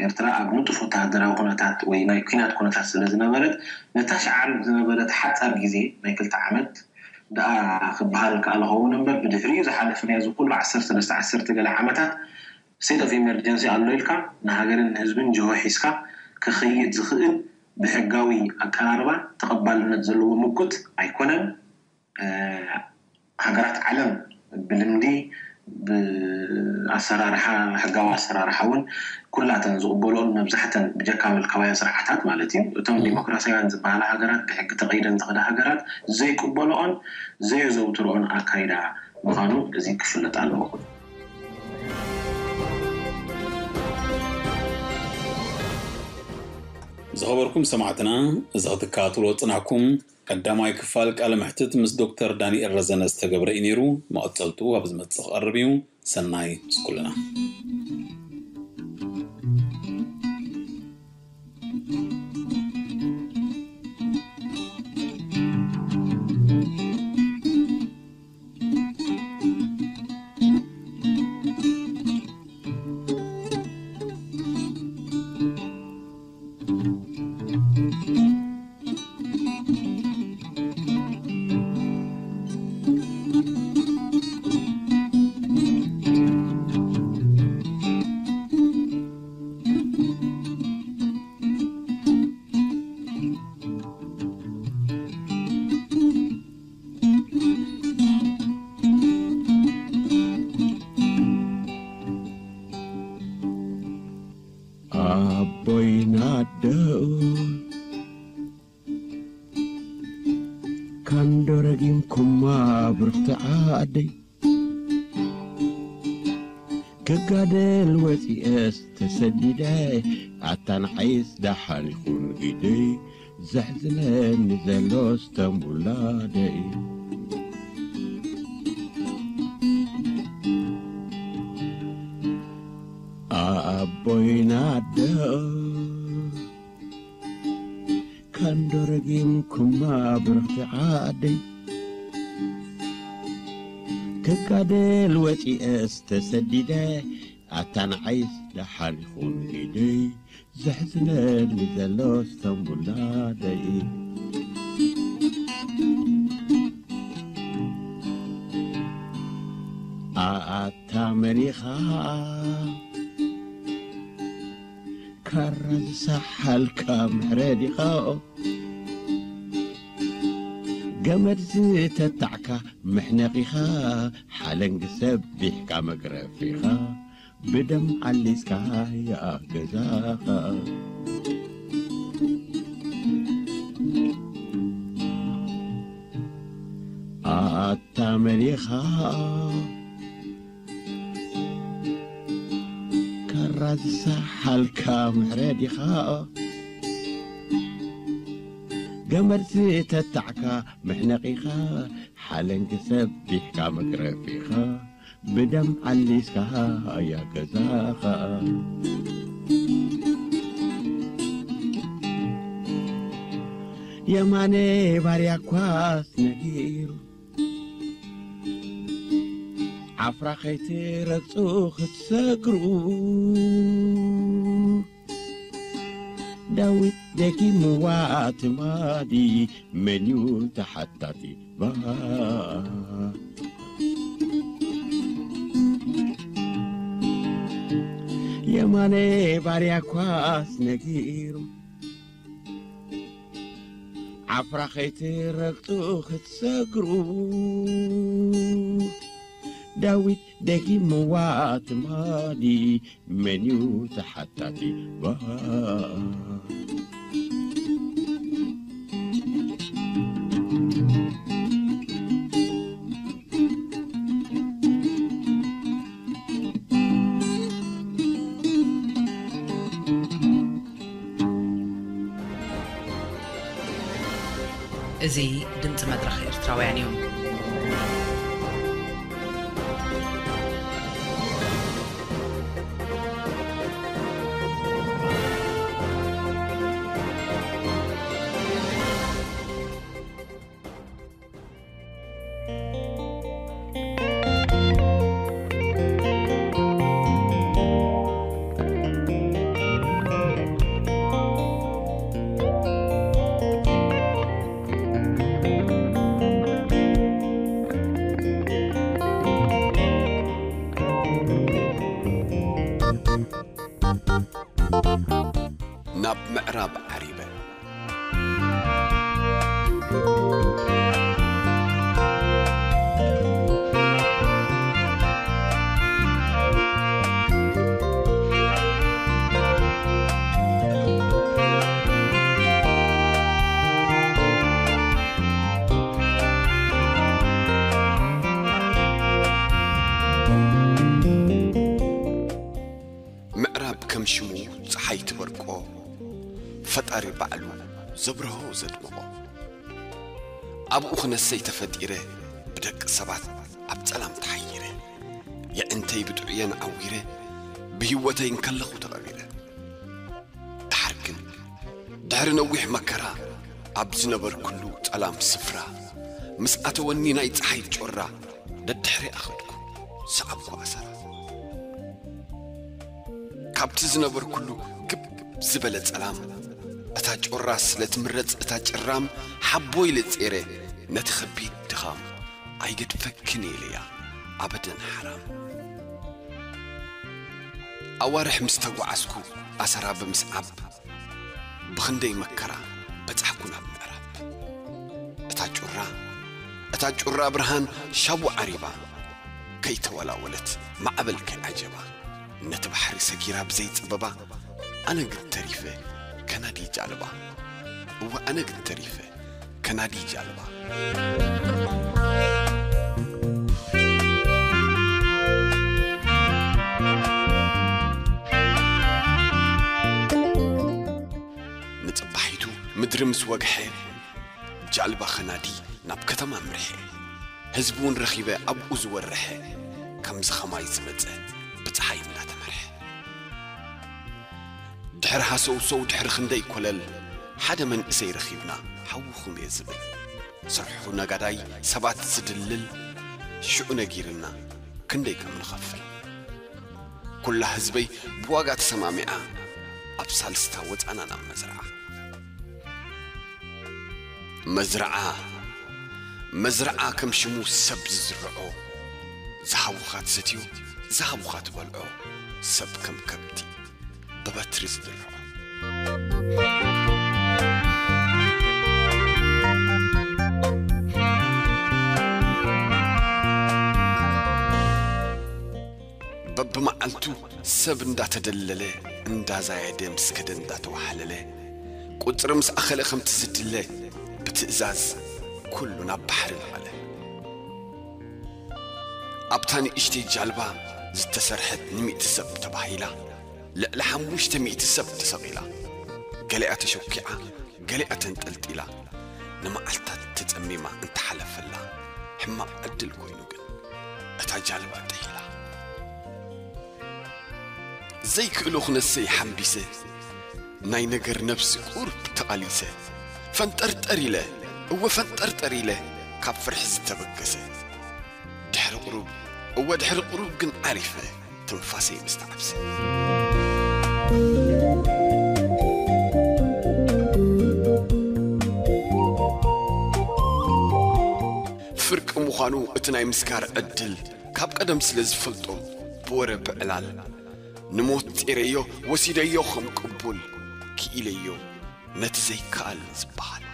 ኤርትራ ኣብ ንጡፍ ወተሃደራዊ ኩነታት ወይ ናይ ኩናት ኩነታት ስለ ዝነበረት ነታ ሽዓን ዝነበረት ሓፃር ግዜ ናይ ክልተ ዓመት ደኣ ክበሃል ከኣለ ኸውን እምበር ብድሕሪኡ ዝሓለፈ ናይዚ ኩሉ ዓሰርተ ሰለስተ ዓሰርተ ገለ ዓመታት ስቴት ኦፍ ኢመርጀንሲ ኣሎ ኢልካ ንሃገርን ንህዝብን ጅሆ ሒዝካ ክኸይድ ዝኽእል ብሕጋዊ ኣቀራርባ ተቐባልነት ዘለዎ ምጉት ኣይኮነን። ሃገራት ዓለም ብልምዲ ብኣሰራርሓ ሕጋዊ ኣሰራርሓ እውን ኩላተን ዝቕበልኦን መብዛሕተን ብጀካ ምልካውያን ስርዓታት ማለት እዩ እቶም ዲሞክራሲያውያን ዝበሃላ ሃገራት ብሕጊ ተቐይደን ዝኸዳ ሃገራት ዘይቅበልኦን ዘየዘውትርኦን ኣካይዳ ምዃኑ እዚ ክፍለጥ ኣለዎ። ዝኸበርኩም ሰማዕትና እዚ ክትከታተልዎ ዝጸናሕኩም ቀዳማይ ክፋል ቃለ መሕትት ምስ ዶክተር ዳንኤል ረዘነ ዝተገብረ እዩ ነይሩ። መቐጸልትኡ ኣብ ዝመጽእ ክቐርብ እዩ። ሰናይ ምስ ኩልና። ኣቦይና ኣደኡ ካንዶ ረጊምኩማ ብርኽቲ ዓደይ ክጋደል ወፂኤስ ተሰዲደ ኣታ ንዓይስ ደሓን ይኹን ግደይ ዘሕዝነኒ ዘሎ ስተንቡላደይ ኣቦይና ኣደ ካንዶ ረጊምኩማ ብርኽቲ ዓደይ ክጋደል ወፂኤስ ተሰዲደ ኣታ ንዓይስ ደሓን ይኹን ኢደይ ዘሕዝነኒ ዘሎ ስተንቡላደይ ኣታ መን ኢኻ ካራ ዝሰሓልካ ምሕረ ዲኻ ገመድ ዝተታዕካ ምሕነቕ ኢኻ ሓለንጊ ሰቢሕካ መግረፍ ኢኻ ብደም ዓሊስካ ይኣፍ ገዛኻ ኣታ መን ኢኻ ራዝሳ ሓልካ ምሕረ ዲኻ? ገመድ ዝተታዕካ መሕነቒኻ፣ ሓለንጊ ሰቢሕካ መግረፊኻ፣ ብደም ዓሊስካ እያ ገዛኻ። የማነ ባርያ ኳስ ነጊሩ፣ ዓፍራ ከይትረግጹ ክትሰግሩ። ዳዊት ደጊምዋ ትማሊ፣ መን እዩ ተሓታቲ? ባ የማነ ባርያ ኳስ ነጊሩ፣ ዓፍራ ከይትረግጡ ክትሰግሩ። ዳዊት ደጊምዋ ትማሊ፣ መን እዩ ተሓታቲ? ባ እዚ ድምፂ መድረኽ ኤርትራውያን እዩ። ናብ ምዕራብ ዓሪበ። ምዕራብ ከም ሽሙ ጸሓይ ትበርቆ፣ ፈጣሪ ባዕሉ ዘብርሆ ዘድምቖ። ኣብኡ ክነሰይ ተፈጢረ፣ ብደቂ ሰባት ኣብ ጸላም ተሓይረ። የዕንተይ ብጥዑየን ዓዊረ፣ ብህይወተይ እንከለኹ ተቐቢረ። ደሓር ግን ድሕሪ ነዊሕ መከራ፣ ኣብ ዝነበርኩሉ ጸላም ስፍራ፣ ምስ ኣተወኒ ናይ ጸሓይ ጮራ፣ ደድሕሪኣ ኸድኩ፣ ሰዓብኩ ኣሰራ። ካብቲ ዝነበርኩሉ ግብ ዝበለ ጸላም፣ እታ ጮራ ስለ ትምረጽ እታ ጭራም፣ ሓቦ ኢለ ጼረ ነቲ ኸቢድ ድኻም፣ ኣይገድፈክን እየ ኢለያ ኣበደን ሓራም። ኣዋርሕ ምስ ተጓዓዝኩ ኣሰራ ብምስዓብ፣ ብኽንደይ መከራ በጻሕኩ ናብ ምዕራብ። እታ ጩራ፣ እታ ጩራ ብርሃን ሻቡ ዓሪባ፣ ከይተወላወለት ማዕበል ከይዓጀባ፣ ነቲ ባሕሪ ሰጊራ ብዘይ ጸበባ፣ ኣነ ግን ተሪፈ ከናዲ ጃልባ። እወ ኣነ ግን ተሪፈ ከናዲ ጃልባ። ንጽባሒቱ ምድሪ ምስ ወግሐ፣ ጃልባ ኸናዲ ናብ ከተማ ኣምርሐ። ህዝቢ እውን ረኺበ ኣብኡ ዝወርሐ፣ ከምዚ ኸማይ ዝመጸ ብጸሓይ እናተመርሐ። ድሕሪ ሃሰውሰው ድሕሪ ክንደይ ኮለል፣ ሓደ መንእሰይ ረኺብና ሓውኹም እየ ዝብል። ስርሑ ነጋዳይ ሰባት ዝድልል፣ ሽዑ ነጊርና ክንደይ ከም ንኸፍል። ኩላ ህዝበይ ብዋጋ ተሰማሚዓ፣ ኣብ ሳልስታ ወጻና ናብ መዝርዓ። መዝርዓ፣ መዝርዓ ከም ሽሙ ሰብ ዝዝርዖ፣ ዝሃቡኻ ትሰትዮ፣ ዝሃቡኻ ትበልዖ፣ ሰብ ከም ከብቲ ብበትሪ ዝድርዖ። በብመዓልቱ ሰብ እንዳተደለለ፣ እንዳዛየደ፣ ምስ ከደ እንዳተዋሓለለ፣ ቁጽሪ ምስ ኣኸለ ከምቲ ዝድለ፣ ብትእዛዝ ኩሉ ናብ ባሕሪ ነቐለ። ኣብታ ንእሽተይ ጃልባ ዝተሰርሐት ንሚእቲ ሰብ ተባሂላ፣ ልዕሊ ሓሙሽተ ሚእቲ ሰብ ተሰቒላ፣ ገሊኣ ተሸኪዓ፣ ገሊኣ ተንጠልጢላ፣ ንመዓልታት ተጸሚማ እንተሓለፈላ፣ ሕማቕ ዕድል ኮይኑ ግን እታ ጃልባ ጥሒላ። ዘይክእሎ ክነሰይ ሓምቢሰ፣ ናይ ነገር ነብሲ ቁርብ ተቓሊሰ፣ ፈንጠርጠር ኢለ፣ እወ ፈንጠርጠር ኢለ፣ ካብ ፍርሒ ዝተበገሰ። ድሕሪ ቁሩብ፣ እወ ድሕሪ ቁሩብ ግን ዓሪፈ፣ ትንፋሰይ ምስ ተዓብሰ። ፍርቂ ምዃኑ እቲ ናይ ምስጋር ዕድል፣ ካብ ቀደም ስለ ዝፈልጦ፣ ብወረ ብዕላል፣ ንሞት ጺረዮ፣ ወሲደዮ ከም ቅቡል፣ ክኢለዮ ነቲ ዘይከኣል ዝበሃል።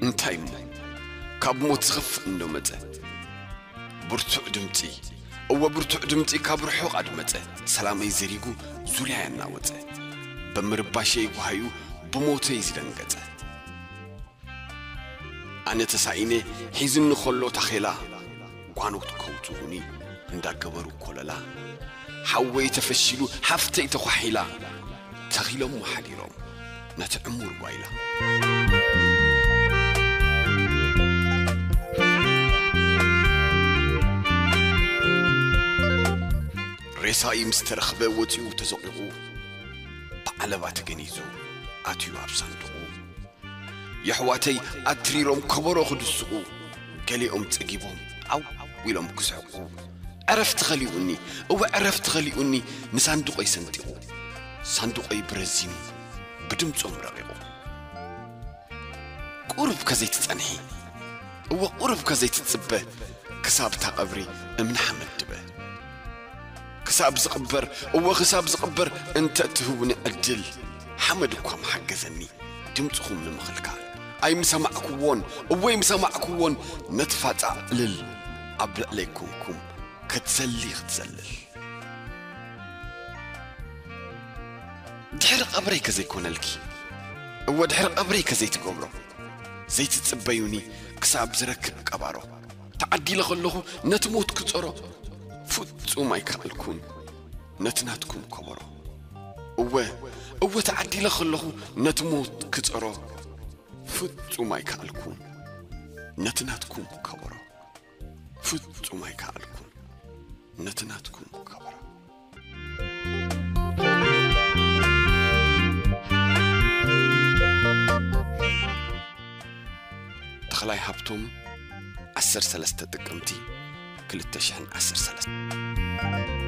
እንታይ እሞ፣ ካብ ሞት ዝኸፍእ እንዶ መጸ፣ ብርቱዕ ድምጺ፣ እወ ብርቱዕ ድምጺ ካብ ርሑቕ ኣድመጸ፣ ሰላመይ ዘሪጉ ዙርያይ ኣናወጸ፣ ብምርባሸይ ጓሃዩ ብሞተይ ዝደንገጸ። ኣነ ተሳኢነ ሒዝኒ ከሎ ታኼላ፣ ጓኖት ከውጽኡኒ እንዳገበሩ ኮለላ። ሓወይ ተፈሺሉ፣ ሓፍተይ ተዃሒላ፣ ተኺሎሞ ሓዲሮም ነቲ ዕሙር ጓይላ። ሬሳይ ምስ ተረኽበ ወጺኡ ተዘቒቑ፣ ብዓለባ ተገኒዙ ኣትዩ ኣብ ሳንዱቑ። የሕዋተይ ኣትሪሮም ከበሮ ክድስቑ፣ ገሊኦም ጸጊቦም ዓው ኢሎም ክስሕቑ። ዕረፍቲ ኸሊኡኒ፣ እወ ዕረፍቲ ኸሊኡኒ፣ ንሳንዱቐይ ሰንጢቑ። ሳንዱቐይ ብረዚኑ፣ ብድምጾም ረቒቑ። ቁሩብ ከ ዘይትጸንሒ፣ እወ ቁሩብ ከ ዘይትጽበ፣ ክሳብ እታ ቐብሪ እምኒ ሓመድ ድበ። ክሳብ ዝቕበር፣ እወ ክሳብ ዝቕበር እንተ እትህቡኒ ዕድል፣ ሓመድ እኳ ምሓገዘኒ ድምጽኹም ንምኽልካል። ኣይምሰማዕክዎን፣ እወ ኣይምሰማዕክዎን፣ ነቲ ፋጻ ዕልል ኣብ ልዕለይ ኮንኩም ክትዘሊ ክትዘልል። ድሕሪ ቐብረይ ከ ዘይኮነልኪ፣ እወ ድሕሪ ቐብረይ ከ ዘይትገብሮ፣ ዘይትጽበዩኒ ክሳብ ዝረክብ ቀባሮ። ተዓዲለ ከለኹ ነቲ ሞት ክጸሮ ፍጹም ኣይከኣልኩን፣ ነቲ ናትኩም ከበሮ። እወ፣ እወ ተዓዲለ ከለኹ ነቲ ሞት ክጸሮ ፍጹም ኣይከኣልኩን፣ ነቲ ናትኩም ከበሮ። ፍጹም ኣይከኣልኩን፣ ነቲ ናትኩም ከበሮ። ተኽላይ ሃብቶም፣ ዓሰርተ ሰለስተ ጥቅምቲ ክልተ ሽሕን ዓሰርተ ሰለስተ።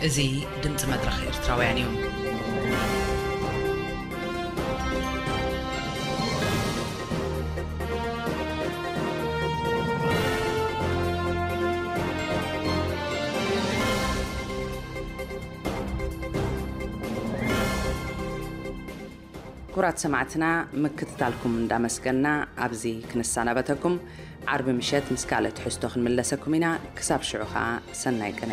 እዚ ድምጺ መድረኽ ኤርትራውያን እዩ። ክቡራት ሰማዕትና፣ ምክትታልኩም እንዳመስገና ኣብዚ ክንሰናበተኩም፣ ዓርቢ ምሸት ምስ ካልእ ትሕዝቶ ክንምለሰኩም ኢና። ክሳብ ሽዑ ኸኣ ሰናይ ቅነ።